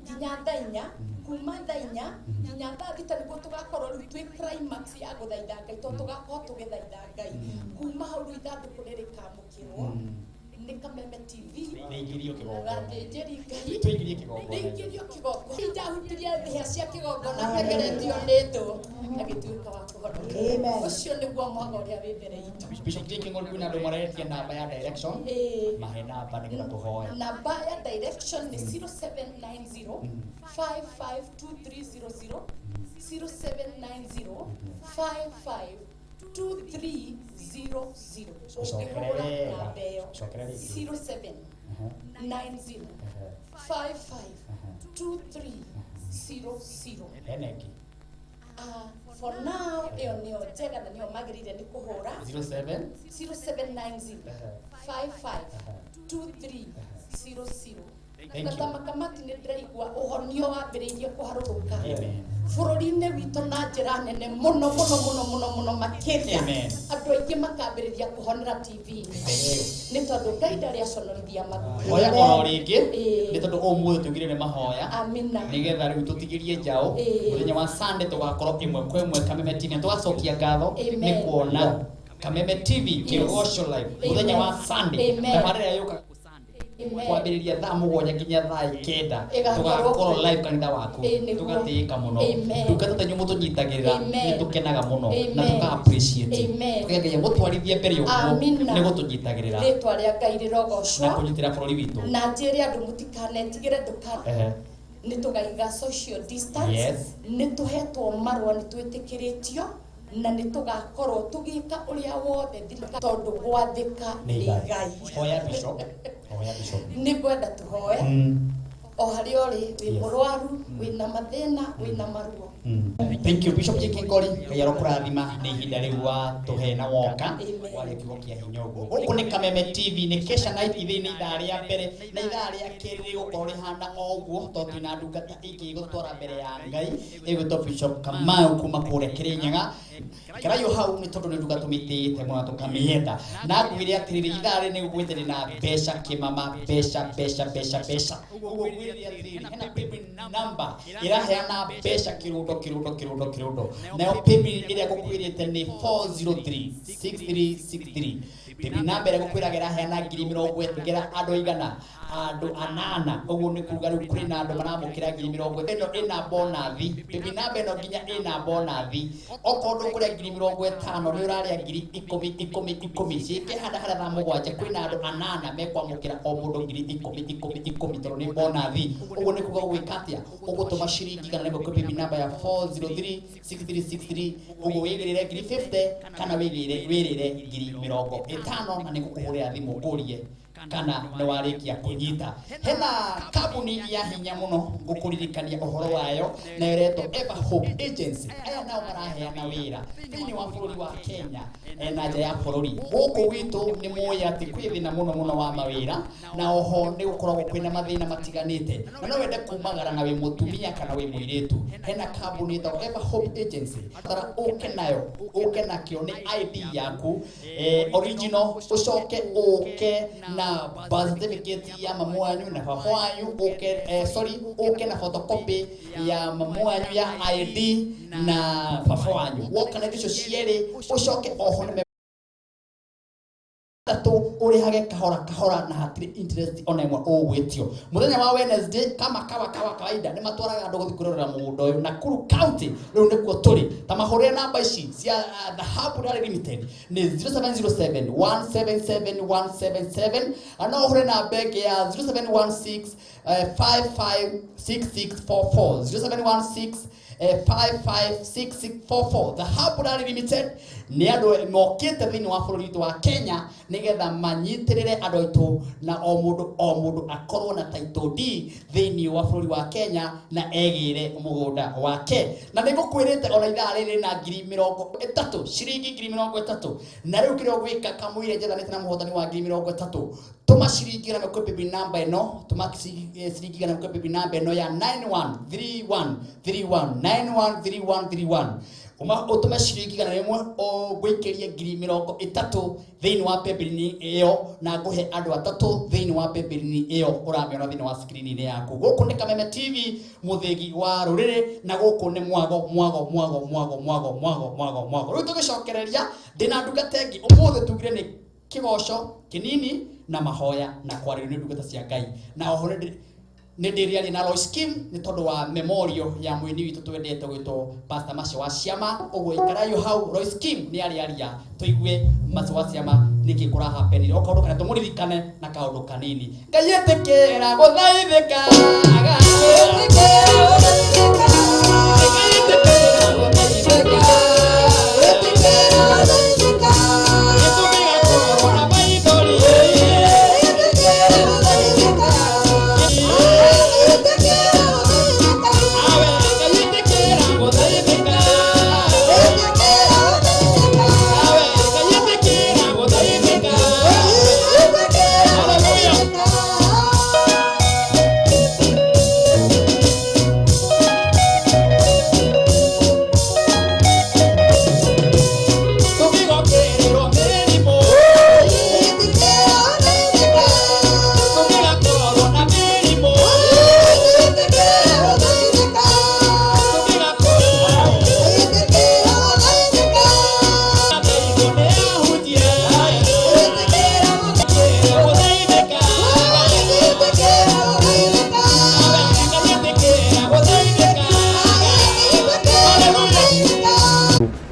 nginya thaa 4, kuma thaa 4 nginya thaa 6 nĩguo tũgakorwo rĩu twĩ climax ya gũthaitha Ngai, tondũ tũgakorwo tũgĩthaitha Ngai. Kuma hau rĩu ithandũkũ nĩ rĩkamũkĩrwo nĩ Kameme TV. Rĩingĩrio kĩgongona. Athĩnjĩri Ngai Tũingĩrie kĩgongona. Rĩingĩrio kĩgongona. Ndahutirie thĩa cia kĩgongona thegeretio nĩ thũ, agĩtuĩka wa kũhonoka. Ũcio nĩguo mwaga ũrĩa wĩ mbere itũ. Bishop Jane King'ori, kwĩna andũ maretia namba ya direction. Mahe namba nĩgetha tũhoe. Namba ya direction nĩ 0790 552300, 0790 552300. Ũngĩhũra namba ĩyo 0790 552300. Hena ĩngĩ? For now ĩyo nĩyo njega na nĩyo magĩrĩire nĩ kũhũra. 07 0790 552300. Thank you. Na makamati nĩ ndĩraigua ũhonio wambĩrĩirie kũharũrũka Amen. bũrũri-inĩ witũ na njĩra nene mũno mũno mũno mũno mũno makĩria. Amen. Andũ aingĩ makambĩrĩria kũhonera TV-inĩ nĩ tondũ Ngai ndarĩ aconorithia maguta. Hoya oro rĩngĩ Ĩĩ. nĩ tondũ ũmũthĩ tugire nĩ mahoya Amina. nĩgetha rĩu tũtigĩrie njaũ Ĩĩ. mũthenya wa Sunday tũgakorwo ĩmwe kwa ĩmwe Kameme TV na tũgacokia ngatho Amen. nĩ kuona Kameme TV kĩgoco live mũthenya wa Sunday Amen. tabarĩra yũkaga Amen. kwambĩrĩria thaa 7 nginya thaa 9 Ĩgakorwo tũgakorwo live kanitha waku Ĩĩ, nĩguo. tũgatĩĩka mũno Amen. ndungata ta inyuĩ mũtũnyitagĩrĩra Amen. nĩ tũkenaga mũno na Amen. tũka appreciate Amen. tũkega mũtwarithie mbere ũguo Amina. nĩ gũtũnyitagĩrĩra Rĩtwa rĩa Ngai na rĩrogocwo kũnyitĩra bũrũri witũ. Na njĩre andũ mũtikanetigĩre ndũka Ehe. nĩ tũgaiga social distance. Yes. Nĩ tũhetwo marũa nĩ twĩtĩkĩrĩtio na nĩ tũgakorwo tũgĩka ũrĩa wothe thirikari tondũ gwathĩka Nĩ nĩ igai. igai. Hoya bishop, hoya bishop. Nĩ ngwenda tũhoe o harĩa ũrĩ wĩ Yes. mũrwaru wĩna mathĩna wĩna maruo. Thank you Bishop JK Ngori, Ngai arokũrathima nĩ ihinda rĩu watũhe na woka Amen. waria kiugo kĩa hinya ũguo. Gũkũ nĩ Kameme TV, nĩ Kesha Night ithĩ nĩ ithaa rĩa mbere na ithaa rĩa kerĩ rĩgũkorwo rĩhana o ũguo tondũ twĩna ndungata ĩngĩ ĩgũtwara mbere ya Ngai ĩgwĩtwo Bishop Kamau kuma kũrĩa Kĩrĩnyaga. Ikaraio hau nĩ tondũ nĩ ndungata tũmĩtĩĩte mũno na tũkamĩenda na ngwĩre atĩrĩrĩ ithaa rĩrĩ nĩ gũgwĩte ndĩ na mbeca kĩmama mbeca mbeca mbeca mbeca ũguo ngwĩre atĩrĩrĩ hena paybill number ĩraheana mbeca kĩrũndo kĩrũndo kĩrũndo kĩrũndo nayo paybill ĩrĩa ngũkwĩrĩte nĩ 403 6363 paybill number ĩrĩa ngũkwĩraga ĩraheana ngiri mĩrongo ĩtano andũ aigana andũ anana ũguo nĩ kuga rĩu kũrĩ na andũ maramũkĩra ngiri mĩrongo ĩno ĩna bonathi paybill number ĩno nginya ĩna bonathi okorwo ndũkũrĩa ngiri mĩrongo ĩtano nĩ ũrarĩa ngiri ikũmi ikũmi ikũmi ciĩkĩhanda harĩa thaa 7 kwĩna andũ anana mekwamũkĩra o mũndũ ngiri ikũmi ikũmi ikũmi tondũ nĩ bonathi ũguo nĩ kuga ũgwĩka atĩa ũgũtũma ciringi 100 kwĩ paybill number ya 403 6363 ũguo wĩgĩrĩre ngiri 50 kana wĩgĩrĩre wĩrĩre ngiri mĩrongo ĩtano na nĩ ngũkũhũrĩra thimũ ngũrie kana nĩ warĩkia kũnyita. Hena kambuni ya hinya mũno ngũkũririkania ũhoro wayo na ĩretwo Ever Hope Agency. Aya nao maraheana wĩra thĩinĩ wa bũrũri wa Kenya na nja ya bũrũri. Gũkũ gwitũ nĩ mũĩ atĩ kwĩ thĩna mũno mũno wa mawĩra na oho nĩ gũkoragwo kwĩna mathĩna matiganĩte na no wende kumagara na wĩ mũtumia kana wĩ mũirĩtu. Hena kambuni ĩtagwo Ever Hope Agency tara ũke nayo ũke nakĩo nĩ ID yaku original ũcoke ũke na birth certificate ya mamu wanyu na baba wanyu ũke sorry ũke na photocopy ya mamu wanyu ya ID na baba wanyu woka na icio cierĩ ũcoke oho nĩ tatu urihage kahora kahora na hatiri interest ona imwe ũgwĩtio. Mũthenya wa Wednesday kama kawa kawa kawaida nĩ matwaraga andũ gũthiĩ kwĩrorera mũgũnda ũyũ Nakuru County rĩu nĩkuo tũrĩ ta mahũrĩre namba ici cia Dhahabu Rally Limited nĩ 0707 177 177 na no ũhũre namba ĩngĩ ya 0716 556644 0716 556644 Dhahabu Rally Limited nĩ andũ mokĩte thĩinĩ wa bũrũri witũ wa Kenya nĩgetha manyitĩrĩre andũ aitũ na o mũndũ akorwo na title deed thĩinĩ wa bũrũri wa Kenya na egĩre mũgũnda wake. Na nĩngũkwĩrĩte ona ithaa rĩrĩ na ngiri mĩrongo ĩtatũ ciringi ngiri mĩrongo ĩtatũ na rĩu kĩrĩa ũgwĩka kamũira njethanĩte na mũhotani wa ngiri mĩrongo ĩtatũ tũma ciringi igana kwĩ paybill number ĩno tũma ciringi igana kwĩ paybill number ĩno ya 913131 913131 ũtũme ciringi igana rĩmwe ũngũikĩrie ngiri mĩrongo ĩtatũ thĩinĩ wa paybill ĩyo na ngũhe andũ atatũ thĩinĩ wa paybill ĩyo ũramĩona thĩinĩ wa screen-inĩ yaku. Gũkũ nĩ Kameme TV mũthĩgi wa rũrĩrĩ na gũkũ nĩ mwago mwago mwago mwago mwago mwago mwago mwago. Rĩu tũgĩcokereria ndĩna ndungata ĩngĩ ũmũthĩ tugire nĩ kĩgoco kĩnini na mahoya na kwarĩrio nĩ ndungata cia Ngai na oho nĩ ndĩrĩaria na Lois Kim nĩ tondũ wa memorial ya mũini witũ twendete gwĩtwo Pastor Macio wa Ciama ũguo ikaraio hau Lois Kim nĩ arĩaria tũigue Macio wa Ciama nĩkĩ kũrahapenire o kaũndũ kana tũmũririkane na kaũndũ kanini. Ngai ĩtĩkĩra gũthaithĩka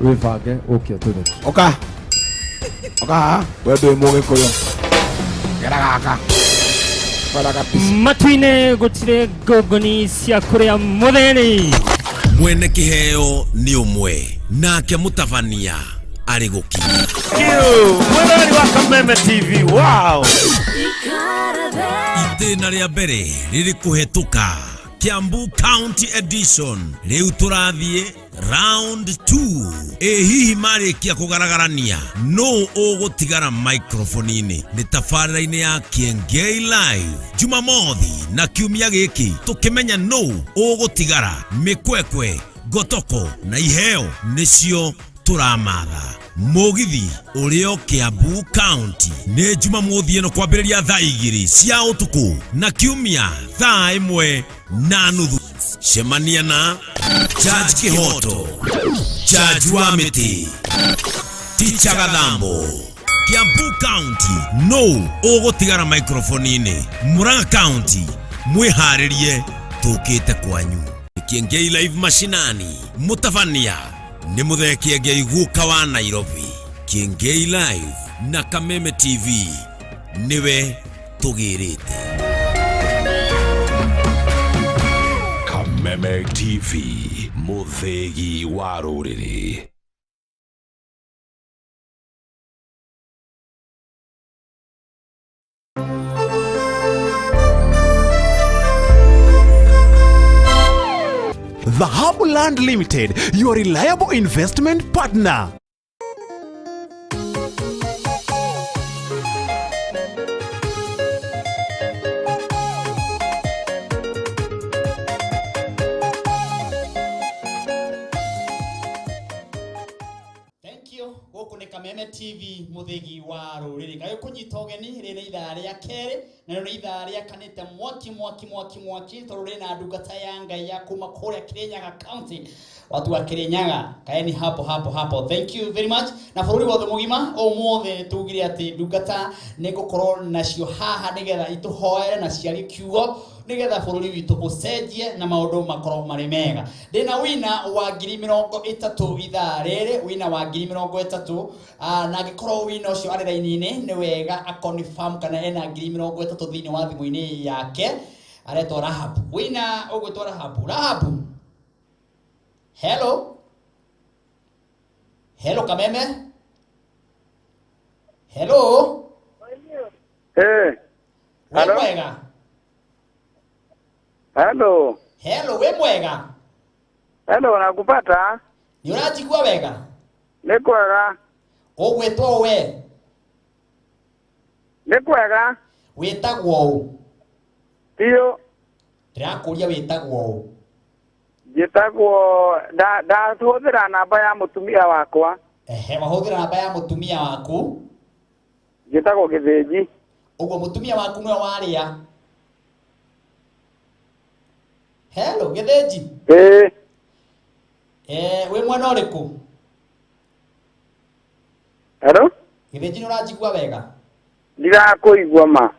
Wĩbange ũke ũtũtheke. Oka. Oka, we ndwĩ mũgĩkũyũ. Gera gaka. Gera kabisa. Matu-inĩ gũtirĩ ngũngũni cia kũrĩa mũtheni. Mwene kĩheo nĩ ũmwe nake mũtabania arĩ gũkinya. Mwĩrori wa Kameme TV, wow. Itĩna rĩa mbere rĩrĩ kũhetũka Kiambu County Edition. Rĩu tũrathiĩ round 2. Ĩ hihi marĩkia kũgaragarania nũ ũgũtigara microphone-inĩ? Nĩ tabarĩra-inĩ ya Kiengei Live Jumamothi na kiumia gĩkĩ tũkĩmenya nũ ũgũtigara. Mĩkwekwe, ngotoko na iheo nĩcio tũramatha. Mũgithi ũrĩo Kiambu County nĩ Jumamothi ĩno kwambĩrĩria thaa 2 cia ũtukũ na kiumia thaa 1:30. Cemania na Judge Kihoto, Judge wa Mĩtĩ, Ticha Gathambo. Kiambu County no ũgũtigara microphone-inĩ. Murang'a County mwĩharĩrie tũkĩte kwanyu. Kiengei Live mashinani mũtabania nĩ Mũthee Kiengei guka wa Nairobi. Kiengei Live na Kameme TV nĩwe tũgĩrĩte. Kameme TV, mũthĩgi wa rũrĩrĩ. Dhahabu Land Limited, your reliable investment partner. Thank you. Gũkũ nĩ Kameme TV mũthĩgi wa rũrĩrĩ. Ngai kũnyita ũgeni rĩrĩ nĩ ithaa rĩa kerĩ na rĩu nĩ ithaa rĩakanĩte mwaki mwaki mwaki mwaki tondũ rĩ na ndungata ya Ngai ya kuma kũrĩa Kirinyaga County. Watu wa Kirinyaga kaeni hapo hapo hapo. Thank you very much. Na bũrũri wothe mũgima ũmũthĩ tugire atĩ ndungata nĩ ngũkorwo nacio haha nĩgetha itũhoere na ciarie kiugo nĩgetha bũrũri witũ ũcenjie na maũndũ makorwo marĩ mega. Ndĩna wina wa 30,000 ithaa rĩrĩ, wina wa 30,000, na angĩkorwo wina ũcio arĩ raini-inĩ nĩ wega akonfirm kana ena 30,000 thĩinĩ wa thimũ-inĩ yake. Aretwo Rahab. Wina ũgwĩtwo Rahab. Rahab. Hello. Hello Kameme. Hello. Eh. Wĩ mwega? Hello. Hello, we mwega? Hello, nakupata. Ni ũranjigua wega? Nĩ kwega. Ũgwĩtwo we? Nĩ kwega. Wĩtagwo ũ? Tio. Ndĩrakũria wĩtagwo ũ? Njĩtagwo ndahũthĩra namba ya mũtumia wakwa. Ehe, wahũthĩra namba ya mũtumia waku? Njĩtagwo Gĩthĩnji. Ũguo mũtumia waku nĩwe warĩa? Hello, Gĩthĩnji. Ĩĩ. Wĩ mwena ũrĩkũ? Hello? Gĩthĩnji nĩ ũranjigua wega? Ndirakũigua ma.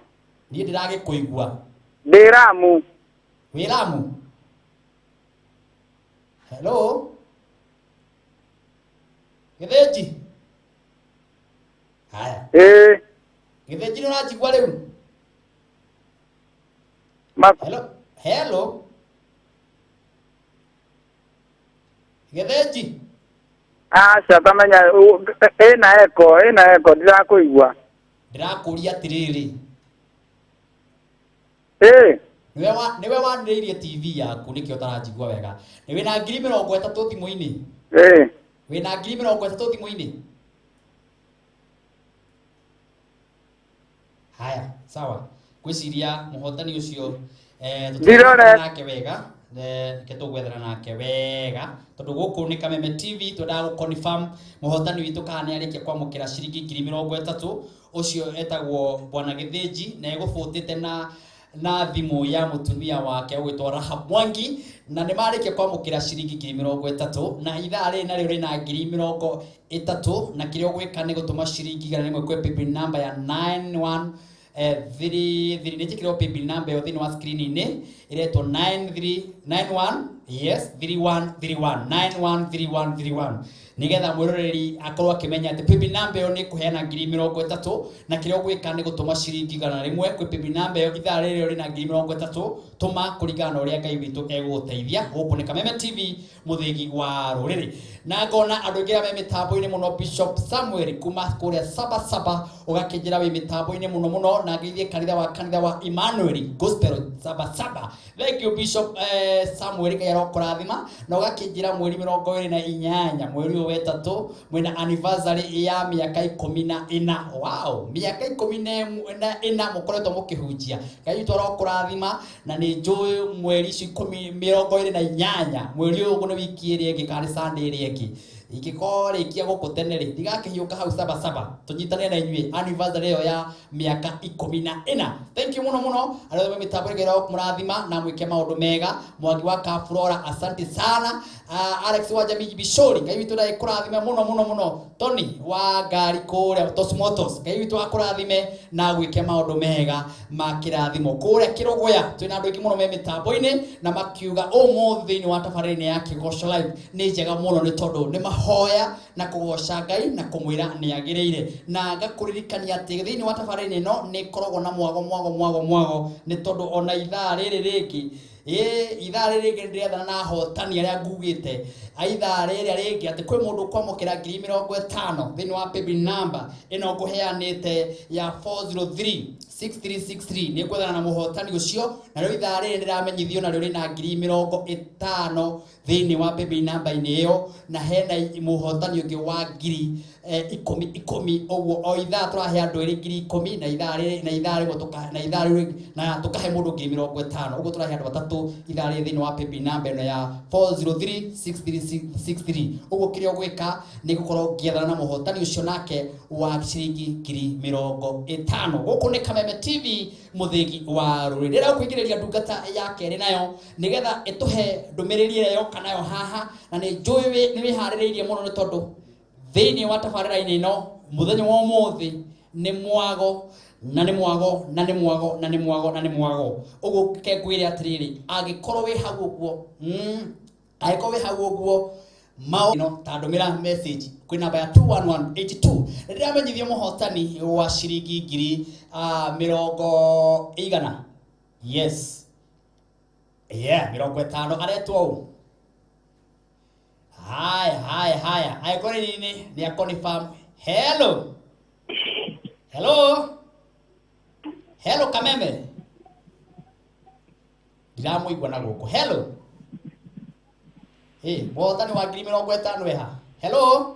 Niĩ ndĩragĩkũigua. Ndĩ Ramu. Wĩ Ramu? Hello? Gĩthĩnji? Haya. Ĩĩ. Gĩthĩnji nĩ ũranjigua rĩu? Hello? Hello? Gĩthĩnji? Aca tamenya ĩna eko ndirakũigua. Ndĩrakũria atĩrĩrĩ. Ĩĩ. Nĩwe wanĩrĩirie TV yaku nĩkĩo ũtaranjigua wega. Nĩ wĩna 30,000 thimũ-inĩ? Ĩĩ. Wĩna 30,000 thimũ-inĩ? Haya, sawa. Ngwĩciria mũhotani ũcio Ndirore. nake wega. Reke tũgwethera nake wega tondũ gũkũ nĩ Kameme TV twendaga gũ confirm mũhotani witũ kana nĩ arĩkia kwamũkĩra ciringi 30,000. Ũcio etagwo Bwana Gĩthĩnji na egũbũtĩte na thimũ ya mũtumia wake ũgwĩtwo Rahab Mwangi na nĩ marĩkia kwamũkĩra ciringi 30,000 na ithaa rĩrĩ narĩo rĩna 30,000 na kĩrĩa ũgwĩka nĩ gũtũma ciringi 100 kwĩ paybill number ya 91 3 3 nĩ njĩkĩrwo paybill number ĩyo thĩinĩ wa screen-inĩ ĩretwo 930 91 yes 3131 913131 nigetha mwiroreri akorwo akimenya ati paybill number ĩyo nĩ kũheana ngiri mĩrongo ĩtatũ na kĩrĩa ũgwĩka nĩ gũtũma ciringi 100 kwĩ paybill number ĩyo ithaa rĩrĩ rĩna ngiri mĩrongo ĩtatũ tũma kũringana na ũrĩa Ngai witũ egũgũteithia. Gũkũ nĩ Kameme TV mũthĩgi wa rũrĩrĩ na ngona andũ aingĩ arĩa me mĩtambo-inĩ mũno. Bishop Samuel kuma kũrĩa Sabasaba ũgakĩnjĩra wĩ mĩtambo-inĩ mũno mũno na ngĩthiĩ kanitha wa Emmanuel Gospel Sabasaba. Thank you Bishop Samuel, Ngai arokũrathima. Na ũgakĩnjĩra mweri 28 mweri ũyũ wetatũ mwĩna anniversary ya mĩaka 14. Wow, mĩaka 14 mũkoretwo mũkĩhunjia. Ngai witũ arokũrathima. Na nĩ njũĩ mweri icio ikũmi 28 mweri ũyũ ũguo nĩ wiki ĩrĩa ĩngĩ kana nĩ Sunday ĩrĩa ĩngĩ ingĩkorwo rĩkia gũkũ tene rĩ ndigakĩhiũka hau Sabasaba tũnyitane na inyuĩ anniversary ĩyo ya mĩaka 14. Thank you mũno mũno arĩa othe me mĩtambo ĩrĩa mũrathima na mwĩke maũndũ mega. Mwangi wa Kafurora, asante sana. Alex wa Jamii Bishori, Ngai witũ ndagĩkũrathime mũno mũno mũno. Tony wa ngari kũrĩa Tosmotos, Ngai witũ akũrathime na gwĩke maũndũ mega ma kĩrathimo. Kũrĩa Kĩrũgũya twĩna andũ aingĩ mũno me mĩtambo-inĩ na makiuga ũmũthĩ thĩinĩ wa tabarĩra-inĩ ya Kĩgoco Live nĩ njega mũno nĩ tondũ nĩ mahoya na kũgoca Ngai na kũmwĩra nĩ agĩrĩire. Na ngakũririkania atĩ thĩinĩ wa tabarĩra ĩno nĩ ĩkoragwo na mwago mwago mwago mwago nĩ tondũ ona ithaa rĩrĩ rĩngĩ ithaa rĩrĩ rĩngĩ ndĩrethana na ahotani arĩa ngugĩte a ithaa rĩrĩa rĩngĩ atĩ kwĩ mũndũ ũkwamũkĩra ngiri 50 thĩinĩ wa paybill number ĩno ngũheanĩte ya 403 6363. Nĩ ngwethana na mũhotani ũcio na rĩu ithaa rĩrĩ ndĩramenyithio narĩo rĩna ngiri 50 thĩinĩ wa paybill number-inĩ ĩyo na hena mũhotani ũngĩ wa ngiri ikũmi ikũmi. Ũguo o ithaa tũrahe andũ erĩ ngiri 10 na ithaa rĩrĩ na ithaa rĩmwe na ithaa rĩu na tũkahe mũndũ ngiri 50. Ũguo tũrahe andũ atatũ ithaa rĩrĩ thĩinĩ wa paybill number ĩno ya 403 6363. Ũguo kĩrĩa ũgwĩka nĩ gũkorwo ngĩethana na mũhotani ũcio nake wa ciringi ngiri 50. Gũkũ nĩ Kameme TV mũthĩgi wa rũrĩrĩ. Rĩrĩa ũkũingĩrĩria ndungata ya kerĩ nayo nĩgetha ĩtũhe ndũmĩrĩri ĩrĩa yoka nayo haha na nĩ njũĩ nĩ wĩharĩrĩirie mũno nĩ tondũ thĩinĩ wa tabarĩra-inĩ ĩno mũthenya wa ũmũthĩ nĩ mwago na nĩ mwago na nĩ mwago na nĩ mwago na nĩ mwago. Ũguo ke ngwĩre atĩrĩrĩ, angĩkorwo wĩ hau ũguo angĩkorwo wĩ hau ũguo mao no ta ndũmĩra message kwĩ namba ya 21182 rĩrĩa amenyithio mũhotani wa ciringi ngiri mĩrongo igana yes yeah 50 aretwo ũũ. Haya haya haya, angĩkorwo nĩ nĩ akonifirm. Hello hello hello Kameme, ndiramũigua na gũkũ. Hello mũhotani wa ngiri 50 eha. Hello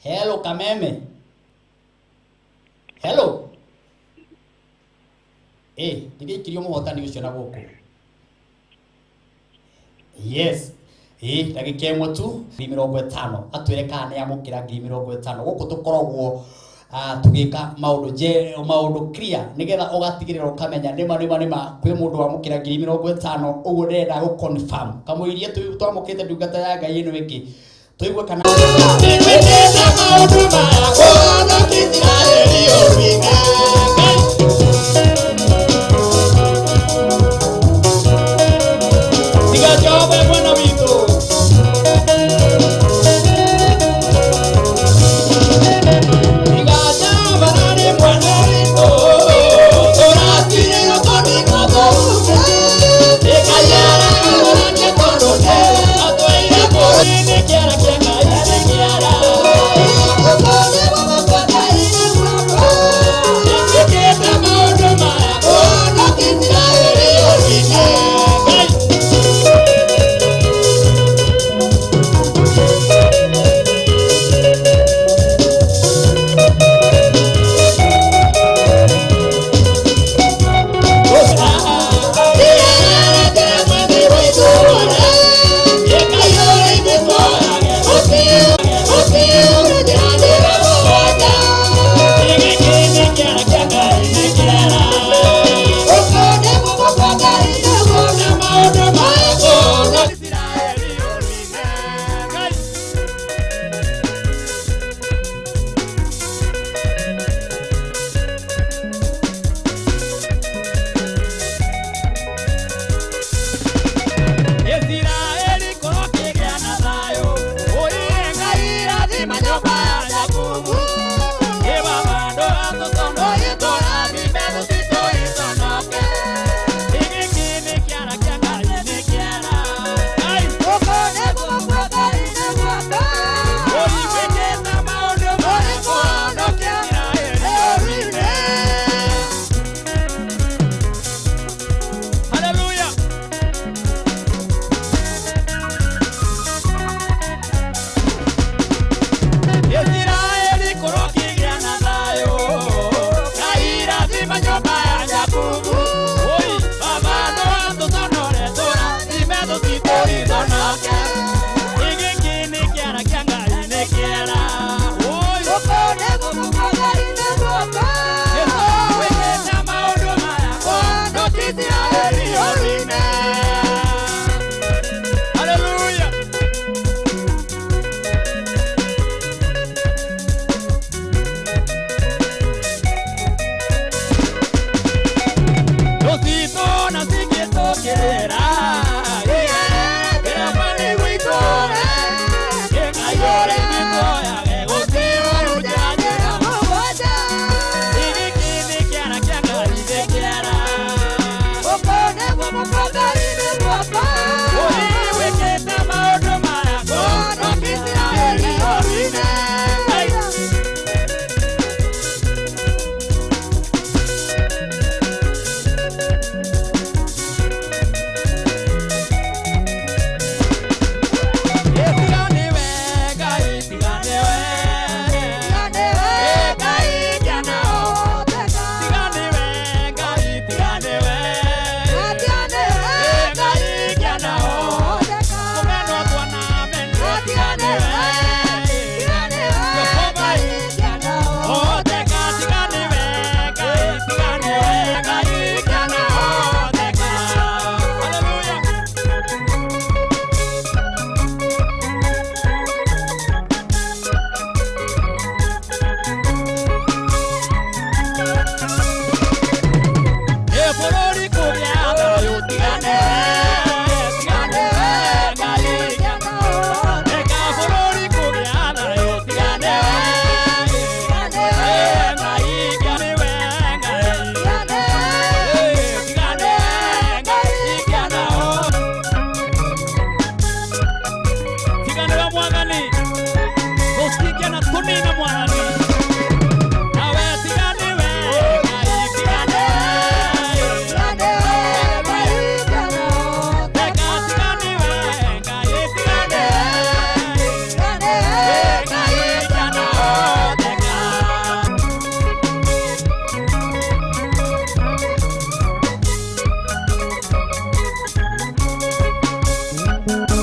hello Kameme, hello ndigĩikirio mũhotani ũcio na gũkũ. Yes ndagĩka ĩmwe tu ngiri 50 atwĩre kana nĩ amũkĩra ngiri 50. Gũkũ tũkoragwo tũgĩka maũndũ maũndũ clear nĩgetha ũgatigĩrĩra ũkamenya nĩma nĩma nĩma kwĩ mũndũ wamũkĩra ngiri 50. Ũguo ndĩrenda gũ confirm kamũirie twamũkĩte ndungata ya Ngai ĩno ĩngĩ tũigue kana Yeah. Mwathani gũcingĩana tũnine Mwathani nawe tiga nĩwe Ngai tiga nĩwe Teka tiga nĩwe Ngai tiga nĩwe Ngai tiga teka.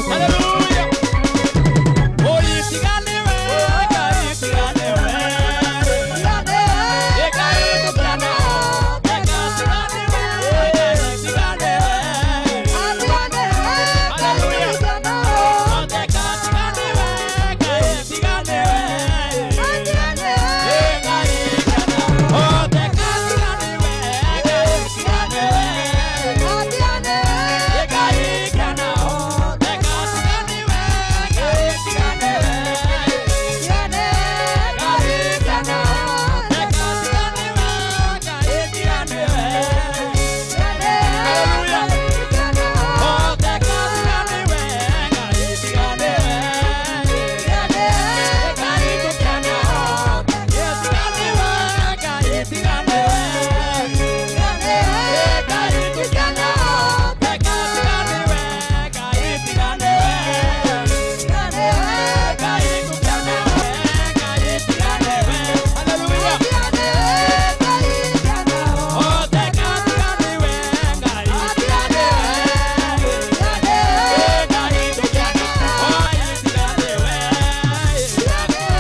Hallelujah. Oi, tiga nĩwe Ngai tiga nĩwe Ngai tiga nĩwe Teka tiga nĩwe Ngai tiga nĩwe Hallelujah. Teka tiga nĩwe Ngai tiga nĩwe Ngai tiga nĩwe Teka tiga nĩwe Ngai tiga nĩwe Ngai tiga nĩwe Teka tiga nĩwe Ngai tiga nĩwe Ngai tiga nĩwe Teka tiga nĩwe Ngai tiga nĩwe Hallelujah. Teka tiga nĩwe Ngai tiga nĩwe Ngai tiga nĩwe Tiga nĩwe Ngai tiga nĩwe Ngai tiga nĩwe Teka tiga nĩwe Ngai tiga nĩwe Ngai tiga nĩwe Ngai tiga nĩwe Hallelujah. Teka tiga nĩwe Ngai tiga nĩwe Ngai tiga nĩwe tiga nĩwe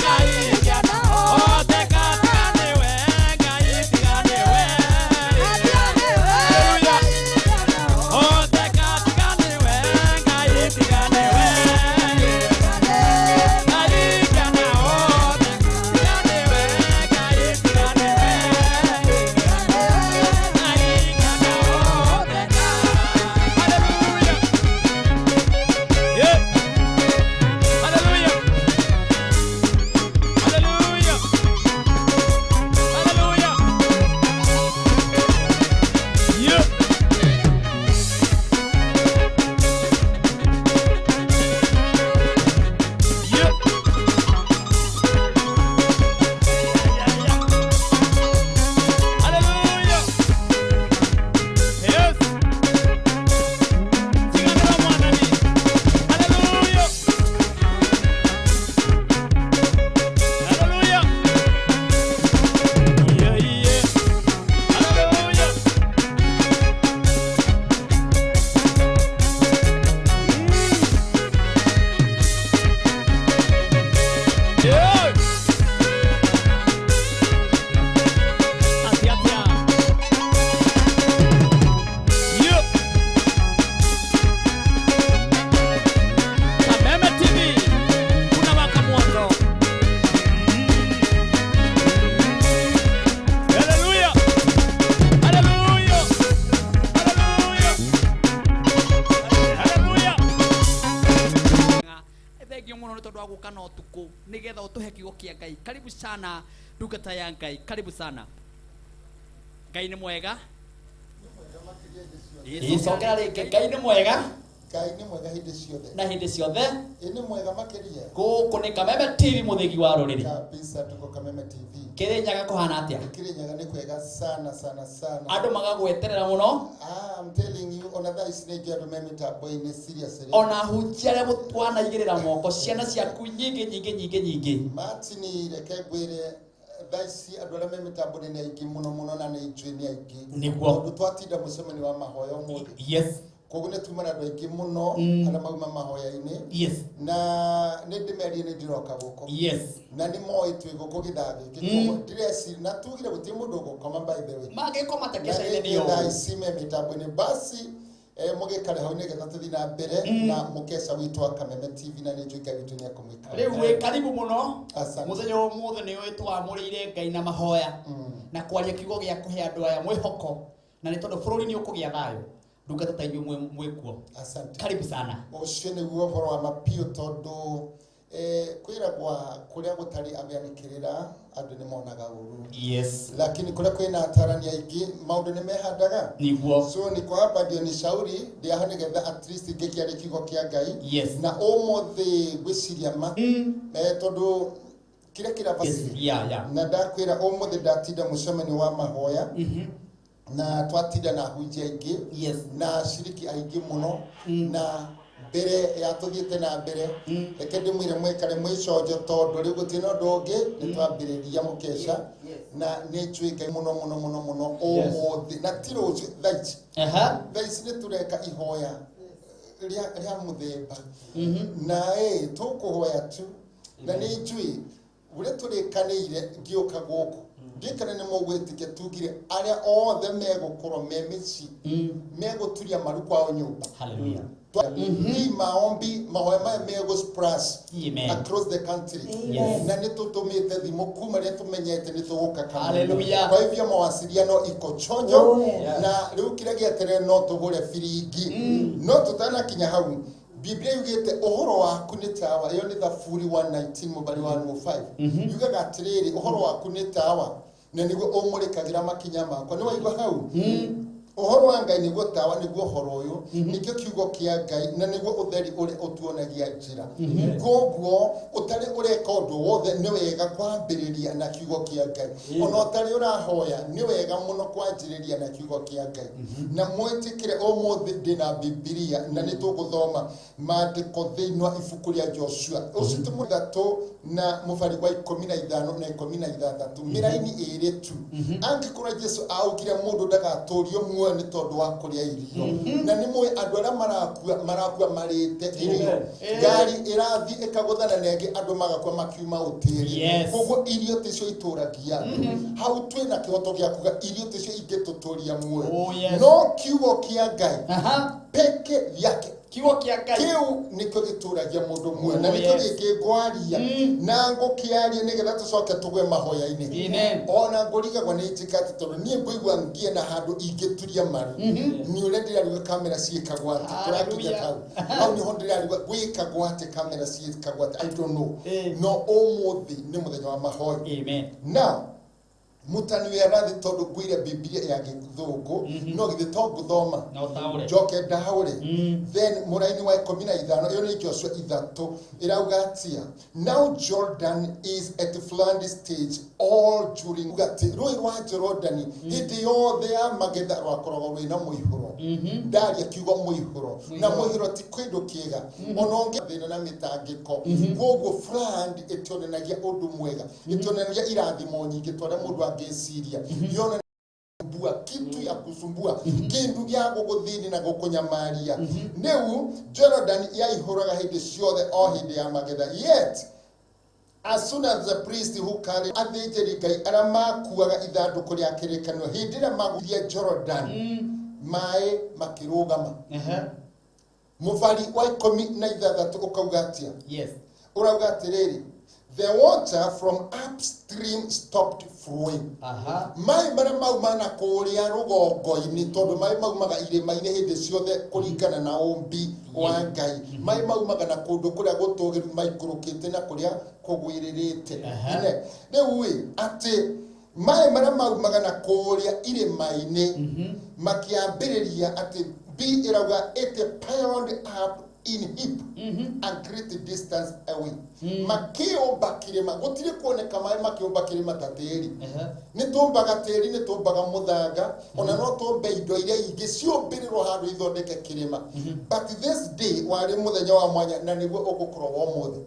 Ngai tiga nĩwe Teka tiga nĩwe Ngai tiga nĩwe Hallelujah. Teka tiga nĩwe Ngai tiga nĩwe Ngai tiga nĩwe tiga nĩwe Ngai tiga nĩwe Ngai tiga nĩwe teka. Hallelujah. Yeah. Hallelujah. Hallelujah. Hallelujah. Yeah. Yeah. Hallelujah. Yes. Tiganĩra Mwathani. Hallelujah. Hallelujah. Yeah, yeah. Hallelujah. Yeah. Atia, atia. Yeah. Kameme TV kunawaka moto. Hallelujah. Hallelujah. Hallelujah. Hallelujah. Thengio muno nĩ tondũ wa gũka na ũtukũ nĩgetha ũtũhe kiugo kĩa Ngai. Karibu sana ndungata ya Ngai, karibu sana. Ngai nĩ mwega. Ĩcokera rĩngĩ, Ngai nĩ mwega Ngai nĩ mwega hĩndĩ ciothe na hĩndĩ ciothe. Ĩ nĩ mwega makĩria Gũkũ nĩ Kameme TV mũthĩgi wa rũrĩrĩ. kabisa. Tuko Kameme TV. Kĩrĩnyaga kũhana atĩa? Kĩrĩnyaga nĩ kwega sana sana sana. Andũ magagweterera mũno. Ah, I'm telling you, ona thaa ici nĩ ingĩ andũ me mĩtambo-inĩ seriously. Ona hunjia arĩa wanaigĩrĩra moko ciana ciaku nyingĩ nyingĩ nyingĩ nyingĩ. Martin, reke ngwĩre thaa ici andũ arĩa me mĩtambo-inĩ nĩ aingĩ mũno mũno na nĩ njũĩ nĩ aingĩ. Nĩguo. Tondũ twatinda mũcemanio wa mahoya ũmũthĩ. Yes. Koguo nĩ tuma na andũ aingĩ mũno arĩa mauma mahoya-inĩ. Yes. Na nĩ ndĩmerie nĩ ndĩroka gũkũ. Yes. Na nĩ moĩ twĩ gũkũ gĩthaa gĩkĩ. Koguo ndĩreciria na tugire gũtirĩ mũndũ ũgũkoma by the way. Mangĩkoma ta Na kĩeca-inĩ rĩngĩ nĩo. thaa ici me mĩtambo-inĩ basi mũgĩkare hau nĩgetha tũthiĩ na mbere na mũkeca witũ wa Kameme TV na nĩ njũĩ Ngai witũ nĩ ekũmwĩka. Rĩu wĩ karibu mũno. Asante. Mũthenya wa ũmũthĩ nĩ ũĩ twamũrĩire Ngai na mahoya na kwaria kiugo gĩa kũhe andũ aya mwĩhoko na nĩ tondũ bũrũri nĩ ũkũgĩa thayũ. Ndungata ta inyuĩ mwĩkuo. Asante. Karibu sana. Ũcio nĩguo ũhoro wa mapiũ tondũ kwĩ Kwiragwa kuria gutari abeanikirira andu ni monaga uru. Yes. Lakini kuria kwina atarani aingi maundu ni mehandaga. Niguo. So niko hapa ndio ni shauri ndia ho nigetha at least ngikiaria kiugo kia Ngai. Yes. Na umuthi ngwiciria ma tondu kira kira Yes. Yeah, yeah. Na ndakwira umuthi ndatinda mucemanio wa mahoya. Na twatinda na hunjia aingĩ. Yes. Na ashiriki aingĩ mũno. Na mbere ya tuthiĩte na mbere reke ndĩmwĩre mwĩkare mwĩconjo tondũ rĩu gũtirĩ na ũndũ ũngĩ nĩ twambĩrĩria mũkeca na nĩ njũĩ Ngai mũno mũno mũno mũno ũmũthĩ na ti rũciũ thaa ici. Thaa ici nĩ tũreka ihoya rĩa mũthemba na ĩ tũkũhoya tu na nĩ njũĩ ũrĩa tũrĩkanĩire ngĩũka gũkũ ndikana nĩ mũgwĩtĩkia tugire arĩa othe megũkorwo me mĩciĩ megũturia maru kwao nyũmba. Hallelujah. Hii maombi mahoya maya megũ splash across the country. Yes. Na nĩ tũtũmĩte thimũ kuma rĩrĩa tũmenyete nĩ tũgũka Kameme. Hallelujah. Kwa hivyo mawasiliano iko chonjo. Oh, yeah. Na rĩu kĩrĩa gĩeterere no tũgũre biringi no tũtanakinya hau Biblia yugĩte ũhoro waku nĩ tawa. Ĩyo nĩ Thaburi 119 mũbari wa 105. Yugaga atĩrĩrĩ ũhoro waku nĩ tawa na nĩguo ũmũrĩkagĩra makinya makwa. Nĩ waigua hau? Ũhoro wa Ngai nĩguo tawa nĩguo ũhoro ũyũ nĩkĩo kiugo kĩa Ngai na nĩguo ũtheri ũrĩa ũtuonagia njĩra. Koguo ũtarĩ ũreka ũndũ wothe nĩ wega kwambĩrĩria na kiugo kĩa Ngai. Ona ũtarĩ ũrahoya nĩ wega mũno kwanjĩrĩria na kiugo kĩa Ngai. Na mwĩtĩkĩre ũmũthĩ ndĩna Bibilia na nĩ tũgũthoma maandĩko thĩinĩ wa ibuku rĩa Joshua ũcio ti mũthatũ na mũbari wa 15 na 16 mĩraini ĩĩrĩ tu. Angĩkorwo Jesu augire mũndũ ndagatũrio muoyo nĩ tondũ wa kũrĩa irio na nĩ mũĩ andũ arĩa marakua marĩte irio ngari ĩrathiĩ ĩkagũthana na ĩngĩ andũ magakua makiuma ũtĩri. Koguo irio ticio itũragia andũ. Hau twĩna kĩhoto gĩa kuga irio ticio ingĩtũtũria muoyo no kiugo kĩa Ngai peke yake kiugo kĩa Ngai kĩu nĩkĩo gĩtũragia mũndũ muoyo na nĩkĩo gĩkĩ ngwaria na ngũkĩaria nĩgetha tũcoke tũgwe mahoya-inĩ. Ona ngũrigagwo nĩ njĩka atĩ tondũ niĩ ngũigua ngie na handũ ingĩturia maru nĩ ũrĩa ndĩraruga kamera ciĩkagwo atĩ tũrakinya hau hau nĩho ndĩraruga gwĩkagwo atĩ kamera ciĩkagwo atĩ I don't know no ũmũthĩ nĩ mũthenya wa mahoya. Now mutani wĩ rathi tondũ ngũire Bibilia ya gĩthũngũ no githĩ to ngũthoma njoke ndaũre. Then mũraini wa 15 ĩyo nĩ Joshua 3 ĩrauga atia now Jordan is at flood stage all during atĩ rũĩ rwa Jordan hĩndĩ yothe ya magetha rwakoragwo rwĩna mũihũro. Ndaria kiugo mũihũro na mũihũro ti kĩndũ kĩega ona ũngĩ thĩna na mĩtangĩko. Koguo flood ĩtionanagia ũndũ mwega ĩtionanagia irathimo nyingĩ ta ũrĩa mũndũ angĩciria yona kusumbua kitu ya kusumbua kindu gĩa gũgũthĩni na gũkũnyamaria. Rĩu Jordan yaihũraga hĩndĩ ciothe o hĩndĩ ya magetha. Yet as soon as the priest who carried athĩnjĩri Ngai arĩa makuaga ithandũkũ rĩa kĩrĩkanĩro hĩndĩ ĩrĩa magũthiĩ Jordan maĩ makĩrũgama. Mũbari wa 16 ũkauga atĩa? Yes. Ũrauga atĩrĩrĩ the water from upstream stopped flowing. Maĩ marĩa mauma na kũrĩa rũgongo-inĩ tondũ maĩ maumaga irĩma-inĩ hĩndĩ ciothe kũringana na ũmbi wa Ngai. Maĩ maumaga na kũndũ kũrĩa gũtũgĩru maikũrũkĩte na kũrĩa kũgwĩrĩrĩte. Rĩu ĩ atĩ maĩ marĩa maumaga na kũrĩa irĩma-inĩ makĩambĩrĩria atĩ B ĩrauga it piled up in heap and great distance away. Makĩũmba kĩrĩma gũtirĩ kuoneka maĩ makĩũmba kĩrĩma ta tĩri. Nĩ tũmbaga tĩri nĩ tũmbaga mũthanga ona no tũmbe indo iria ingĩ ciũmbĩrĩrwo handũ ithondeke kĩrĩma. But this day warĩ mũthenya wa mwanya na nĩguo ũgũkorwo wa ũmũthĩ.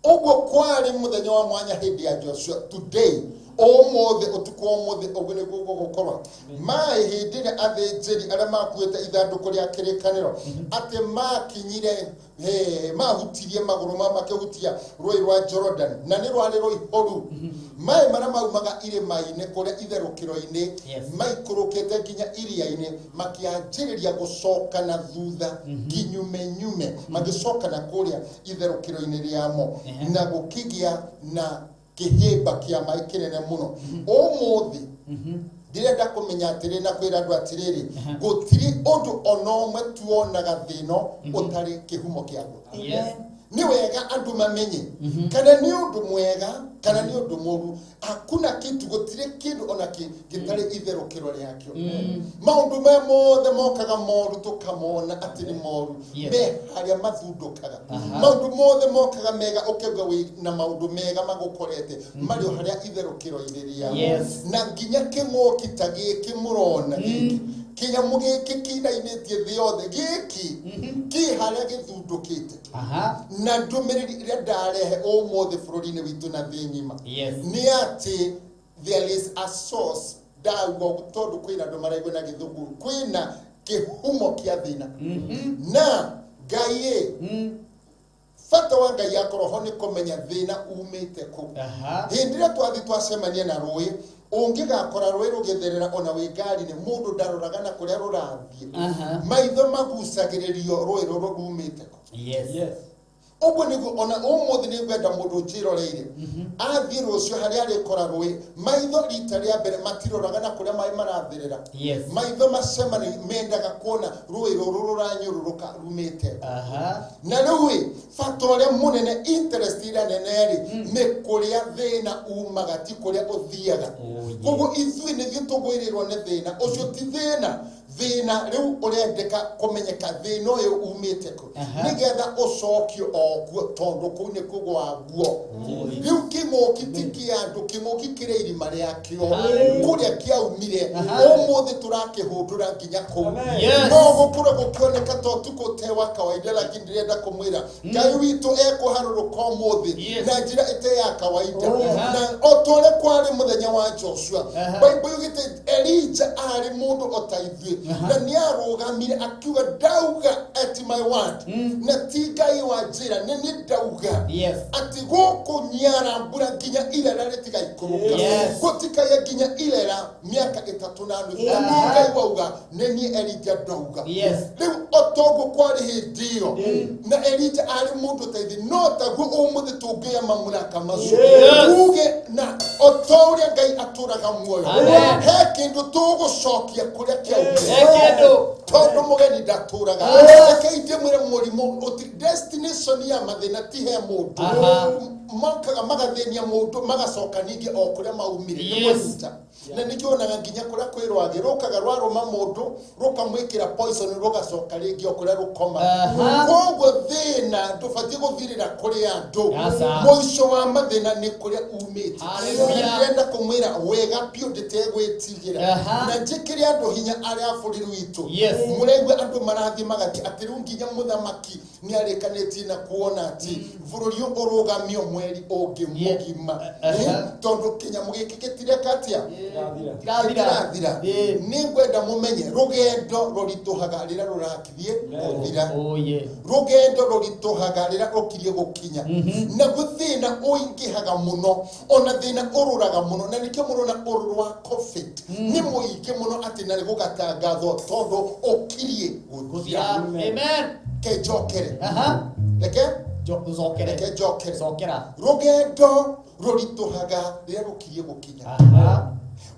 Ũguo kwarĩ mũthenya wa mwanya hĩndĩ ya Joshua. Today ũmũthĩ ũtukũ ũmũthĩ ũguo nĩguo gũgũkorwo maĩ hĩndĩ ĩrĩa athĩnjĩri arĩa makuĩte ithandũkũ rĩa kĩrĩkanĩro atĩ makinyire mahutirie magũrũ mao makĩhutia rũĩ rwa Jordan na nĩ rwarĩ rũihũru. Maĩ marĩa maumaga irĩma-inĩ kũrĩa itherũkĩro-inĩ maikũrũkĩte nginya iria-inĩ makĩanjĩrĩria gũcoka na thutha kinyume nyume magĩcoka na kũrĩa itherũkĩro-inĩ rĩamo na gũkĩgĩa na kĩhĩmba kĩa maĩ kĩnene mũno. Ũmũthĩ ndirenda kũmenya atĩrĩ na kwĩra andũ atĩrĩrĩ gũtirĩ ũndũ ona ũmwe tuonaga thĩ ĩno ũtarĩ kĩhumo kĩaguo. Nĩ wega andũ mamenye kana nĩ ũndũ mwega kana nĩ ũndũ mũru. Hakuna kitu, gũtirĩ kĩndũ ona kĩ gĩtarĩ itherũkĩro rĩakĩo. Maũndũ maya mothe mokaga moru tũkamona atĩ nĩ moru, me harĩa mathundũkaga. Maũndũ mothe mokaga mega ũkaigua wĩ na maũndũ mega magũkorete marĩ o harĩa itherũkĩro-inĩ rĩao. Na nginya kĩng'ũki ta gĩkĩ mũrona gĩkĩ kĩnyamũ gĩkĩ kĩinainĩtie thĩ yothe gĩkĩ kĩ harĩa gĩthundũkĩte. Na ndũmĩrĩri ĩrĩa ndarehe ũmũthĩ bũrũri-inĩ witũ na thĩ ng'ima nĩ atĩ there is a source. Ndauga tondũ kwĩna andũ maraigua na gĩthũngũ, kwĩna kĩhumo kĩa thĩna. Na Ngai ĩ bata wa Ngai akorwo ho nĩ kũmenya thĩna umĩte kũ. Hĩndĩ ĩrĩa twathiĩ twacemania na rũĩ, ũngĩgakora rũĩ rũgĩtherera ona wĩ ngari-inĩ, mũndũ ndaroraga na kũrĩa rũrathiĩ. Maitho magucagĩrĩrio rũĩ rũrũ rumĩte kũ. Ũguo nĩguo ona ũmũthĩ nĩ ngwenda mũndũ njĩroreire athiĩ rũciũ harĩa arĩkora rũĩ, maitho rita rĩa mbere matiroraga na kũrĩa maĩ maratherera. Maitho macemani mendaga kuona rũĩ rũrũ rũranyũrũrũka rumĩte. Na rĩu ĩ bata ũrĩa mũnene, interest ĩrĩa nene rĩ, nĩ kũrĩa thĩna umaga ti kũrĩa ũthiaga. Koguo ithuĩ nĩthuĩ tũgwĩrĩrwo nĩ thĩna ũcio, ti thĩna. Thĩna rĩu ũrendeka kũmenyeka thĩna ũyũ umĩte kũ nĩgetha ũcokio o kuo, tondũ kũu nĩ kũgwaguo. Rĩu kĩng'ũki ti kĩa andũ, kĩng'ũki kĩrĩ irima rĩakĩo kũrĩa kĩaumire. Ũmũthĩ tũrakĩhũndũra nginya kũu. No gũkorwo gũkĩoneka ta ũtukũ te wa kawaida, lakini ndĩrenda kũmwĩra Ngai witũ ekũharũrũka ũmũthĩ na njĩra ĩte ya kawaida. Na o ta ũrĩa kwarĩ mũthenya wa Joshua, Bible yugĩte Elijah arĩ mũndũ o ta ithuĩ, na nĩ arũgamire akiuga ndauga at my word, na ti Ngai wa njĩra, nĩ niĩ ndauga atĩ gũkũ nyara mbura nginya irera rĩtigaikũrũka, gũtikaye nginya irera mĩaka 3.5. Na nĩ Ngai wauga, nĩ niĩ Elijah ndauga. Rĩu o toguo kwarĩ hĩndĩ ĩyo na Elijah arĩ mũndũ ta ithuĩ, no taguo ũmũthĩ tũngĩoya mamlaka macio uge na o ta ũrĩa Ngai atũraga muoyo, he kĩndũ tũgũcokia kũrĩa kĩaumire, tondũ mũgeni ndatũraga. Reke ndĩmwĩre mũrimũ destination ya mathĩna ti he mũndũ, mokaga magathĩnia mũndũ magacoka ningĩ o kũrĩa maumire. Nĩmwanyita? Na nĩkĩo wonaga nginya kũrĩa kwĩ rwagĩ rũkaga rwarũma mũndũ rũkamwĩkĩra poison rũgacoka rĩngĩ o kũrĩa rũkoma. Koguo thĩna ndũbatiĩ gũthirĩra kũrĩ andũ, mũico wa mathĩna nĩ kũrĩa umĩte. Ndĩrenda kũmwĩra wega biũ ndĩtegwĩtigĩra na njĩkĩre andũ hinya arĩa a bũrũri witũ. Mũraigua andũ marathiĩ magathiĩ atĩ rĩu nginya mũthamaki nĩ arĩkanĩtie na kuona atĩ bũrũri ũrũgamio mweri ũngĩ mũgima, tondũ kĩnyamũ gĩkĩ gĩtireka atĩa, gĩtirathira. Nĩ ngwenda mũmenye rũgendo rũritũhaga rĩrĩa rũrakithiĩ gũthira, rũgendo rũritũhaga rĩrĩa rũkirie gũkinya, naguo thĩna ũingĩhaga mũno, ona thĩna ũrũraga mũno. Na nĩkĩo mũrona ũrũrũ wa COVID nĩ mũingĩ mũno atĩ na nĩ gũgatangathwo tondũ ũkirie gũthira. Ke njokere, reke reke njokere. Rũgendo rũritũhaga rĩrĩa rũkirie gũkinya.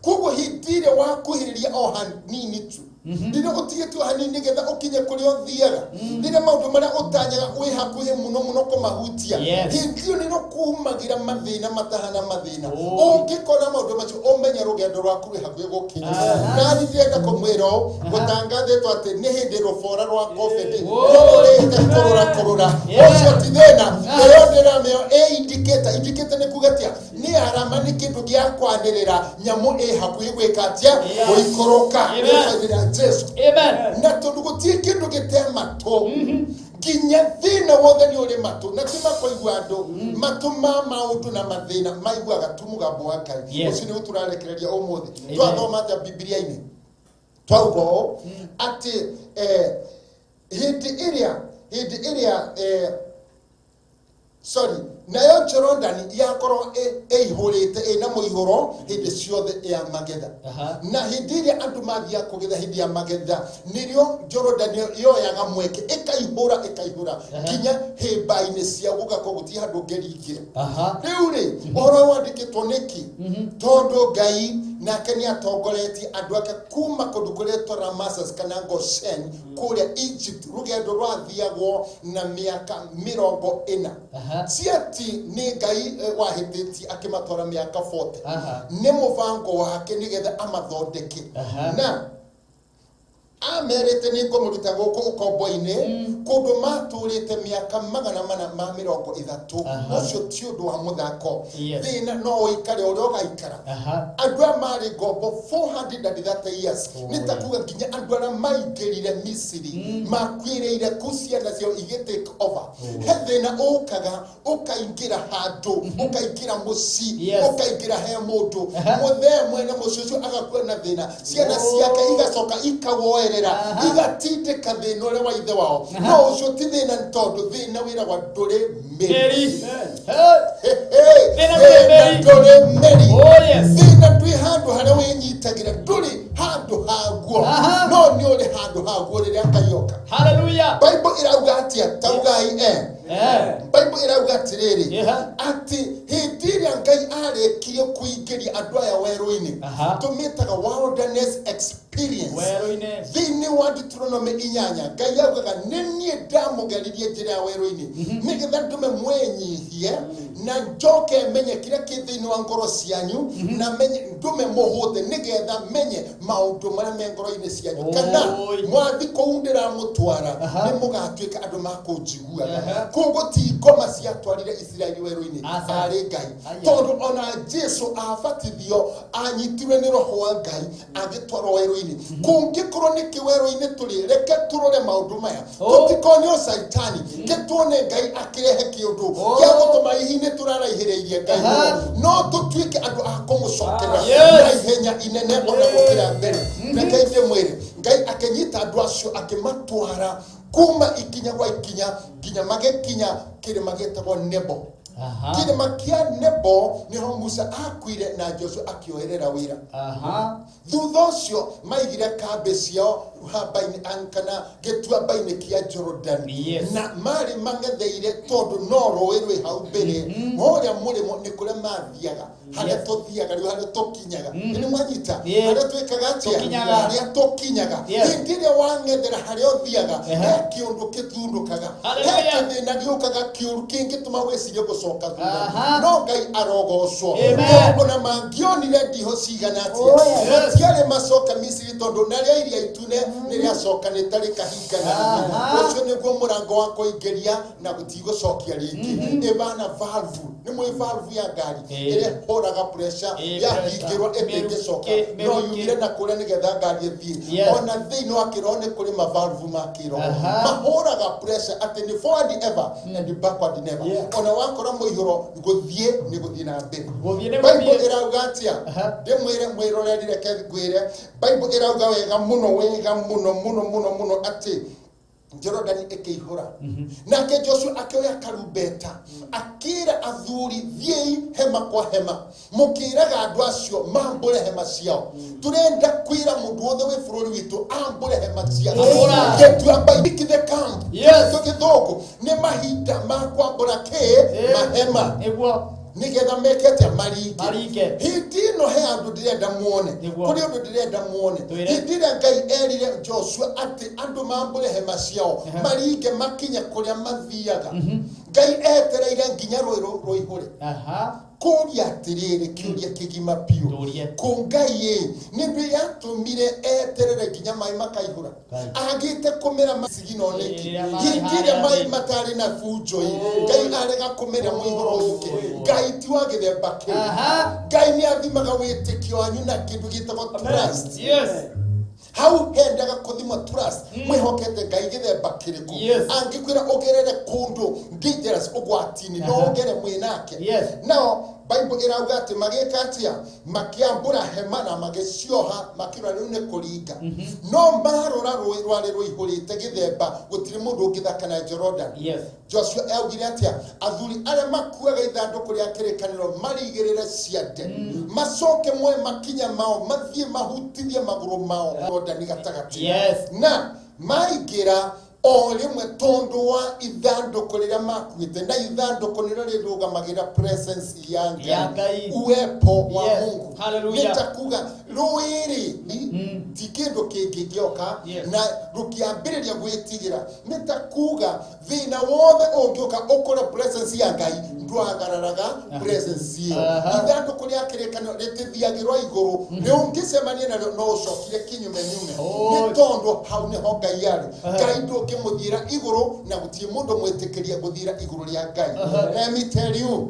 Koguo hĩndĩ ĩrĩa wakuhĩrĩria o hanini tu, rĩrĩa ũtigĩtwo hanini nĩgetha ũkinye kũrĩa ũthiaga, rĩrĩa maũndũ marĩa ũtanyaga wĩ hakuhĩ mũno mũno kũmahutia, hĩndĩ ĩyo nĩrĩo kumagĩra mathĩna matahana mathĩna. Ũngĩkora maũndũ macio ũmenye rũgendo rwaku rwĩ hakuhĩ gũkinya. Nani ndĩrenda kũmwĩra ũũ, gũtangathĩtwo atĩ nĩ hĩndĩ rũbora rwa COVID rũrũrĩte kũrũra kũrũra, ũcio ti thĩna. Ĩyo ndĩramĩo ĩ indicator. Indicator nĩ kuga atĩa? Nĩ arama, nĩ kĩndũ gĩa kwanĩrĩra nyamũ ĩ hakuhĩ gwĩka atĩa? Gũikũrũka. Rĩtwa-inĩ rĩa Jesu. Na tondũ gũtirĩ kĩndũ gĩte matũ, nginya thĩna wothe nĩ ũrĩ matũ, na ti makũigua andũ matũ ma maũndũ na mathĩna maiguaga tu mũgambo wa Ngai. Ũcio nĩguo tũrarekereria ũmũthĩ. Twathoma atĩa Bibilia-inĩ? Twauga ũũ atĩ hĩndĩ ĩrĩa sorry, nayo Jorodani yakorwo ĩihũrĩte ĩna mũihũro hĩndĩ ciothe ya magetha. Na hĩndĩ ĩrĩa andũ mathiaga kũgetha hĩndĩ ya magetha, nĩrĩo Jorodani yoyaga mweke ĩkaihũra ĩkaihũra nginya hĩmba-inĩ cia gũgakorwo gũtirĩ handũ ũngĩringĩra. Rĩu rĩ, ũhoro ũyũ wandĩkĩtwo nĩkĩ? Tondũ Ngai Nake nĩ atongoretie andũ ake kuma kũndũ kũretwo Ramasses kana Goshen kũrĩa Egypt, rũgendo rwathiagwo na mĩaka 40. Ti atĩ nĩ Ngai wahĩtĩtie akĩmatwara mĩaka 40, nĩ mũbango wake nĩgetha amathondeke. Na amerite nĩ ngũmũruta gũkũ ũkombo-inĩ kũndũ matũrĩte mĩaka 430. Ũcio ti ũndũ wa mũthako. Thĩna no ũikare ũrĩa ũgaikara. Andũ aya marĩ ngombo 430 years, nĩ ta kuga nginya andũ arĩa maingĩrire Misiri makuĩrĩire kũ ciana ciao igĩ take over. He thĩna ũkaga ũkaingĩra handũ, ũkaingĩra mũciĩ, ũkaingĩra he mũndũ mũthee mwene mũciĩ ũcio agakua na thĩna, ciana ciake igacoka ikawoerera igatindĩka thĩna ũrĩa wa ithe wao. No ũcio ti thĩna, nĩ tondũ thĩna wĩragwa ndũrĩ mĩri. Thĩna ndũrĩ mĩri. Thĩna ndwĩ handũ harĩa wĩnyitagĩra, ndũrĩ handũ haguo, no nĩ ũrĩ handũ haguo rĩrĩa Ngai oka. Bible ĩrauga atĩa? Taugai Bible ĩrauga atĩrĩrĩ, atĩ hĩndĩ ĩrĩa Ngai arĩkirie kũingĩria andũ aya werũ-inĩ, tũmĩtaga wilderness experience. Thĩinĩ wa Deuteronomy 8 Ngai augaga nĩ niĩ ndamũgeririe njĩra ya werũ-inĩ nĩgetha ndũme mwĩnyihie na njoke menye kĩrĩa kĩ thĩinĩ wa ngoro cianyu, na menye ndũme mũhũte nĩgetha menye maũndũ marĩa me ngoro-inĩ cianyu, kana mwathi kũu ndĩramũtwara nĩ mũgatuĩka andũ makũnjiguaga. Koguo ti ngoma ciatwarire Isiraeli werũ-inĩ, arĩ Ngai, tondũ ona Jesu abatithio anyitirwe nĩ Roho wa Ngai agĩtwarwo werũ-inĩ. Kũngĩkorwo nĩkĩ werũ-inĩ tũrĩ, reke tũrore maũndũ maya, tũtikonio Caitani, kĩtuone Ngai akĩrehe kĩũndũ gĩa gũtũma hihi nĩ tũraraihĩrĩirie Ngai mũno, no tũtuĩke andũ a kũmũcokerera na ihenya inene ona gũkĩra mbere. Reke ndĩmwĩre, Ngai akĩnyita andũ acio akĩmatwara kuma ikinya gwa ikinya nginya magĩkinya kĩrĩma gĩtagwo Nebo. Kĩrĩma kĩa Nebo nĩho Musa akuire na Joshua akĩoerera wĩra. Thutha ũcio maigire kambĩ ciao hamba-inĩ kana gĩtuamba-inĩ kĩa Jordan, na marĩ mang'etheire tondũ no rũĩ rwĩ hau mbere, ũrĩa mũrĩmo nĩ kũrĩa mathiaga, harĩa tũthiaga rĩu, harĩa tũkinyaga. Nĩ mwanyita harĩa twĩkaga atĩa, harĩa tũkinyaga. Hĩndĩ ĩrĩa wang'ethera harĩa ũthiaga, he kĩũndũ kĩthundũkaga, he kĩthĩna gĩũkaga kĩũru kĩngĩtũma wĩcirie gũcoka thutha. No Ngai arogocwo, ona mangĩonire ndiho cigana atĩa, matiarĩ macoka Misiri, tondũ narĩa iria itune nĩ rĩacokanĩte rĩkahingana. Ũcio nĩguo mũrango wa kũingĩria na gũtigũcokia rĩngĩ. Ĩbana valve, nĩ mwĩ valve ya ngari ĩrĩa ĩhũraga pressure, yahingĩrwo ĩtingĩcoka, no yumire na kũrĩa nĩgetha ngari ĩthiĩ. Ona thĩinĩ wa kĩroho nĩ kũrĩ mavalve ma kĩroho mahũraga pressure atĩ nĩ forward ever and backward never. Ona wakora mũihũro gũthiĩ nĩ gũthiĩ na mbere. Bible ĩrauga atĩa? Ndĩmwĩre mwĩroreri, reke ngwĩre, Bible ĩrauga wega mũno, wega mũno mũno mũno mũno atĩ Jordan ĩkĩihũra. Nake Joshua akĩoya karumbeta akĩra athuri, thiĩi hema kwa hema mũkĩraga andũ acio mambũre hema ciao. Tũrenda kwĩra mũndũ wothe wĩ bũrũri witũ ambũre hema ciake gĩtuamba the camp. Gĩthũngũ nĩ mahinda ma kwambũra kĩ mahema nĩgetha meke atĩa, maringe. Hĩndĩ ĩno he andũ ndĩrenda muone, kũrĩ ũndũ ndĩrenda muone. Hĩndĩ ĩrĩa Ngai erire Joshua atĩ andũ mambũre hema ciao maringe makinye kũrĩa mathiaga, Ngai etereire nginya rũĩ rũihũre. Kũria atĩrĩrĩ, kĩũria kĩgima biũ, kũ Ngai ĩ nĩ ndũ yatũmire eterere nginya maĩ makaihũra? Agĩte kũmĩra macigino nĩkĩ hĩndĩ ĩrĩa maĩ matarĩ na bunjo? Ngai arega kũmĩra mũihũro ũke. Ngai ti wa gĩthemba kĩu. Ngai nĩ athimaga wĩtĩkio wanyu na kĩndũ gĩtagwo trust. Hau hendaga kũthima trust, mwĩhokete Ngai gĩthemba kĩrĩkũ. Angĩkwĩra ũgerere kũndũ dangerous ũgwati-inĩ, no ũgere mwĩ nake. Nao Bible ĩrauga atĩ magĩka atĩa? Makĩambũra hema na magĩcioha, makĩrora rĩu nĩ kũringa. No marora rũĩ rwarĩ rũihũrĩte gĩthemba, gũtirĩ mũndũ ũngĩthaka na Jordan. Joshua augire atĩa? Athuri arĩa makuaga ithandũkũ rĩa kĩrĩkanĩro marigĩrĩre ciande, macoke moe makinya mao mathiĩ mahutithie magũrũ mao Jordan gatagatĩ. Na maingĩra O rĩmwe tondũ wa ithandũkũ rĩrĩa makuĩte, na ithandũkũ nĩrĩo rĩrũgamagĩra presence ya Ngai, uwepo wa Mungu. Hallelujah. Nĩ ta kuga rũĩ-rĩ ti kĩndũ kĩngĩgĩoka na rũkĩambĩrĩria gwĩtigĩra. Nĩ ta kuga thĩna wothe ũngĩũka ũkore presence ya Ngai ndwagararaga presence ĩyo. Ithandũkũ rĩa kĩrĩkanĩro rĩtithiagĩrwo igũrũ, nĩ ũngĩcemania narĩo no ũcokire kinyume nyume, nĩ tondũ hau nĩho Ngai arĩ. Ngai ndũngĩmũthiĩra igũrũ na gũtirĩ mũndũ mwĩtĩkĩria gũthiĩra igũrũ rĩa Ngai. Let me tell you,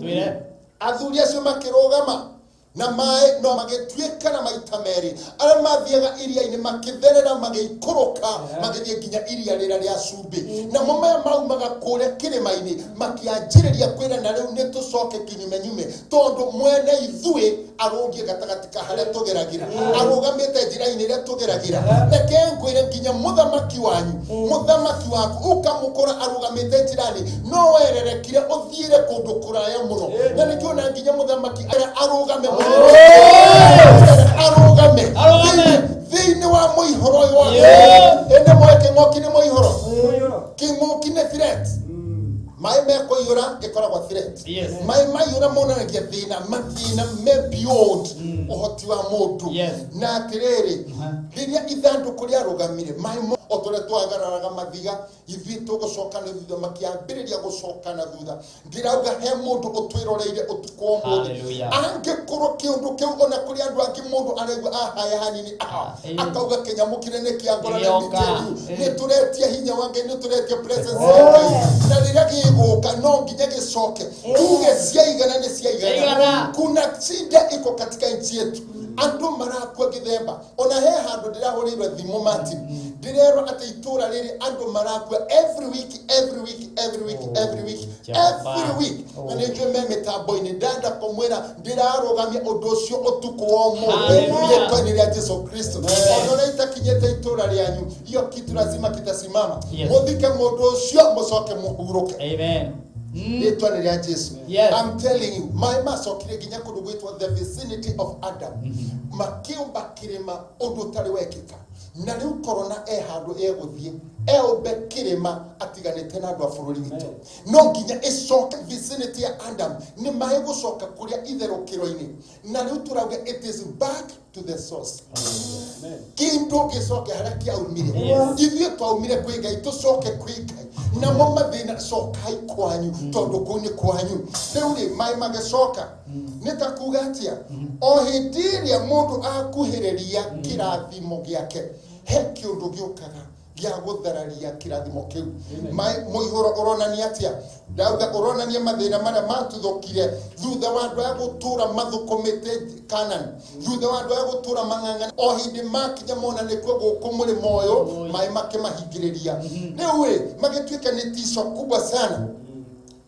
athuri acio makĩrũgama na maĩ no magĩtuĩka na maita merĩ, arĩa mathiaga iria-inĩ makĩtherera magĩikũrũka magĩthiĩ nginya iria rĩrĩa rĩa cumbĩ. Namo maya maumaga kũrĩa kĩrĩma-inĩ makĩanjĩrĩria kwĩra na rĩu nĩ tũcoke kinyume nyume, tondũ mwene ithuĩ arũngiĩ gatagatĩ ka harĩa tũgeragĩra, arũgamĩte njĩra-inĩ ĩrĩa tũgeragĩra. Reke ngwĩre nginya mũthamaki wanyu, mũthamaki waku ũkamũkora arũgamĩte njĩra-inĩ, no wererekire ũthiĩre kũndũ kũraya mũno. Na nĩkĩo na nginya mũthamaki arũgame arũgame thĩinĩ wa mũihũro ũyũ wake. Ĩndĩ moe kĩng'ũki nĩ mũihũro, kĩng'ũki nĩ threat. Maĩ mekũiyũra ĩkoragwo threat. Maĩ maiyũra monanagia thĩna, mathĩna me beyond ũhoti wa mũndũ. Na atĩrĩrĩ, rĩrĩa ithandũkũ rĩarũgamire, maĩ o tũrĩa twagararaga mathiga, ithuĩ tũgũcoka na thutha, makĩambĩrĩria gũcoka na thutha. Ndĩrauga he mũndũ ũtwĩroreire ũtukũ wa ũmũthĩ, angĩkorwo kĩũndũ kĩu ona kũrĩ andũ angĩ mũndũ araigua ahaya hanini akauga kĩnyamũ kĩrĩa nĩ kĩa ngoro, let me tell you, nĩ tũretia hinya wa Ngai, nĩ tũretia presence ya Ngai, na rĩrĩa gĩgũka no nginya gĩcoke tuge ciaigana nĩ ciaigana. Kuna shida iko katika nchi yetu, andũ marakua gĩthemba. Ona he handũ ndĩrahũrĩirwo thimũ Martin, ndĩrerwo atĩ itũra rĩrĩ andũ marakua every week, every week, every week, every week, every week. Na nĩ njũĩ me mĩtambo-inĩ, ndenda kũmwĩra ndĩrarũgamia ũndũ ũcio ũtukũ wa ũmũthĩ rĩĩtwa-inĩ rĩa Jesu Kristo. Ona ũrĩa itakinyĩte itũra rĩanyu, hiyo kitu lazima kitasimama. Mũthike mũndũ ũcio mũcoke mũhurũke. Amen. Rĩtwa nĩ rĩa Jesu. I'm telling you, maĩ macokire nginya kũndũ gwĩtwo the vicinity of Adam, makĩũmba kĩrĩma ũndũ ũtarĩ wekĩka. Na rĩu korona e handũ egũthiĩ eũmbe kĩrĩma atiganĩte na andũ a bũrũri witũ, no nginya ĩcoke vicinity ya Adam, nĩ maĩ gũcoka kũrĩa itherũkĩro-inĩ. Na rĩu tũrauga it is back to the source. Kĩndũ gĩcoke harĩa kĩaumire. Ithuĩ twaumire kwĩ Ngai, tũcoke kwĩ Ngai. Namo mathĩna cokai kwanyu, tondũ kũu nĩ kwanyu. Rĩu rĩ maĩ magĩcoka, nĩ ta kuga atĩa, o hĩndĩ ĩrĩa mũndũ akuhĩrĩria kĩrathimo gĩake, he kĩũndũ gĩũkaga gĩa gũthararia kĩrathimo kĩu. Mũihũro ũronania atĩa? Ndauga ũronania mathĩna marĩa matuthũkire thutha wa andũ aya gũtũra mathũkũmĩte Canaan, thutha wa andũ aya gũtũra mang'ang'ana. O hĩndĩ makinya mona nĩkuo gũkũ mũrĩmo ũyũ, maĩ makĩmahingĩrĩria. Rĩu rĩ magĩtuĩka nĩ tisho kubwa sana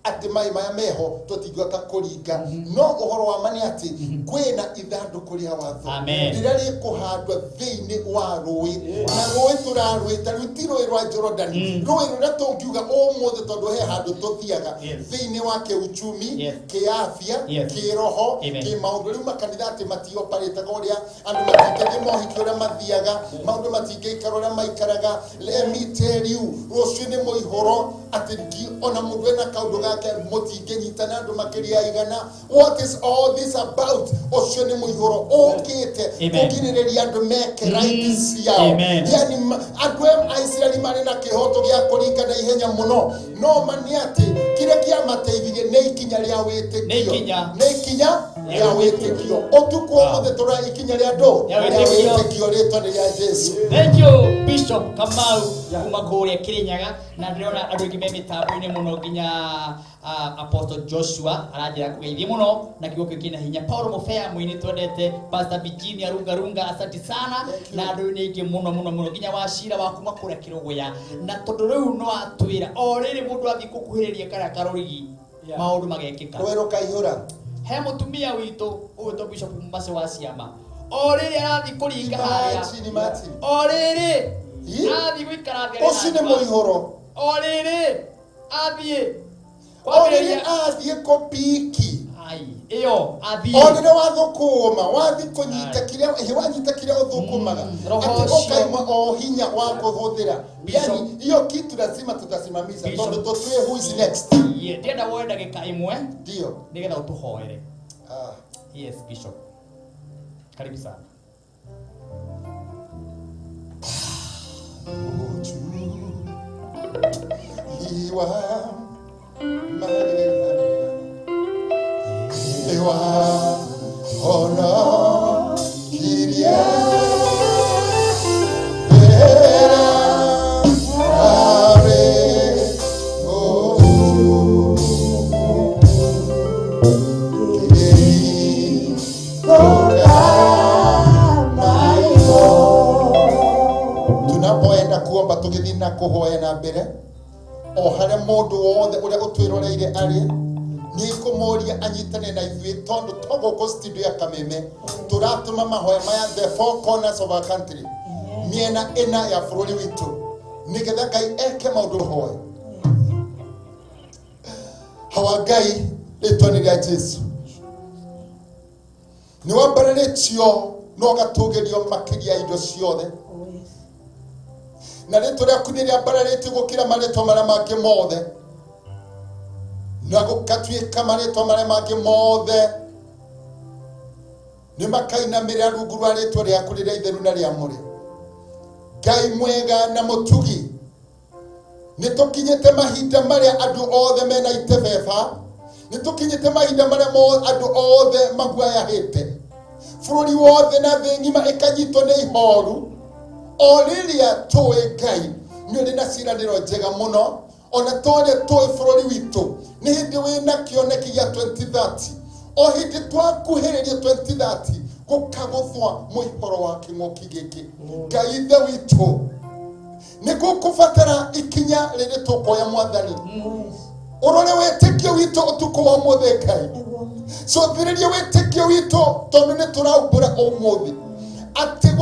atĩ maĩ maya meho tũtingĩhota kũringa. No ũhoro wa ma nĩ atĩ kwĩna ithandũkũ rĩa watho rĩrĩa rĩkũhandwo thĩinĩ wa rũĩ, na rũĩ tũrarwĩta rĩu ti rũĩ rwa Jorodani, rũĩ rũrĩa tũngiuga ũmũthĩ tondũ he handũ tũthiaga thĩinĩ wa kĩuchumi, kĩafya, kĩroho, kĩmaũndũ. Rĩu makanitha atĩ matioparĩtaga ũrĩa andũ matingĩthiĩ mohiki ũrĩa mathiaga, maũndũ matingĩikara ũrĩa maikaraga. Let me tell you, rũciũ nĩ mũihũro atĩ ona mũndũ ena kaũndũ gake mũtingĩnyitana andũ makĩria igana. What is all this about? Ũcio nĩ mũihũro ũkĩte kũgirĩrĩria andũ meke right ciao. Yani andũ a Isiraeli marĩ na kĩhoto gĩa kũringa na ihenya mũno, no ma nĩ atĩ kĩrĩa kĩamateithirie nĩ ikinya rĩa wĩtĩkio, nĩ ikinya rĩa wĩtĩkio. Ũtukũ ũmũthĩ tũra ikinya rĩa ndũ rĩa wĩtĩkio, rĩtwa nĩ rĩa Jesu. Thank you Bishop Kamau kuma kũrĩa Kĩrĩnyaga, na ndĩrona andũ aingĩ me mĩtambo-inĩ mũno nginya Apostle Joshua aranjĩra kũgeithie mũno na kiugo kĩu kĩna hinya. Paul Mufea mũini twendete, Pastor Virginia Runga Runga asante sana, na andũ nĩ aingĩ mũno mũno mũno nginya Wacira wa kuma kũrĩa Kĩrũgũya. Na tondũ rĩu no atwĩra o rĩrĩ mũndũ athiĩ gũkuhĩrĩria karĩa karũrigi maũndũ magekĩka, rũĩ rũkaihũra. He mũtumia witũ ũgwĩtwo Bishop Mbase wa Ciama, o rĩrĩ arathiĩ kũringa harĩa, o rĩrĩ athiĩ gũikara thĩ, ũcio nĩ mũihũro. O rĩrĩ athiĩ o rĩrĩ athiĩ kũpiki Ĩyo athiĩ. O rĩrĩa wathũkũma wathi kũnyita kĩrĩa ĩhĩ wanyita kĩrĩa ũthũkũmaga roho atĩ ũcio. ũkaima o hinya wa kũhũthĩra. Yani hiyo kitu lazima tutasimamisha tondũ tũtue who is next. Ye, ndĩrenda woe ndagĩka ĩmwe ndio nĩgetha ũtũhoere. Yes, Bishop, karibu sana. Iwa Iwa ono kirie era are oju kiri koka maigo. Tunapoenda kuomba tugithii na kuhoya na mbere o haria mundu wothe uria utwiroreire ari ni kumuria anyitane na ithuĩ tondu to gũkũ studio ya Kameme turatũma mahoya maya the four corners of our country, mĩena ĩna ya bũrũri witũ, nĩgetha Ngai eke maũndũ hoe. Hawa Ngai, rĩtwa nĩ rĩa Jesu, nĩ wambarĩrĩtio na ũgatũgĩrio makĩria indo ciothe, na rĩtwa rĩaku nĩ rĩambararĩtio gũkĩra marĩtwa marĩa mangĩ mothe, na gũkatuĩka marĩtwa marĩa mangĩ mothe nĩ makainamĩrĩra rungu rwa rĩtwa rĩaku rĩrĩa itheru na rĩamũre. Ngai mwega na mũtugi, nĩ tũkinyĩte mahinda marĩa andũ othe mena itebeba, nĩ tũkinyĩte mahinda marĩa andũ othe maguayahĩte, bũrũri wothe na thĩ ng'ima ĩkanyitwo nĩ ihoru. O rĩrĩa tũĩ Ngai nĩ ũrĩ na ciĩranĩro njega mũno, ona torĩa tũĩ bũrũri witũ nĩ hĩndĩ wĩna kĩoneki gĩa 2030, o hĩndĩ twakuhĩrĩria 2030 gũkagũthwa mũihũro wa kĩng'ũki gĩkĩ. Ngai ithe witũ, nĩ gũkũbatara ikinya rĩrĩ tũkoya Mwathani, ũrore wĩtĩkio witũ ũtukũ wa ũmũthĩ. Ngai, cũthĩrĩria wĩtĩkio witũ tondũ nĩ tũraumbũra ũmũthĩ atĩ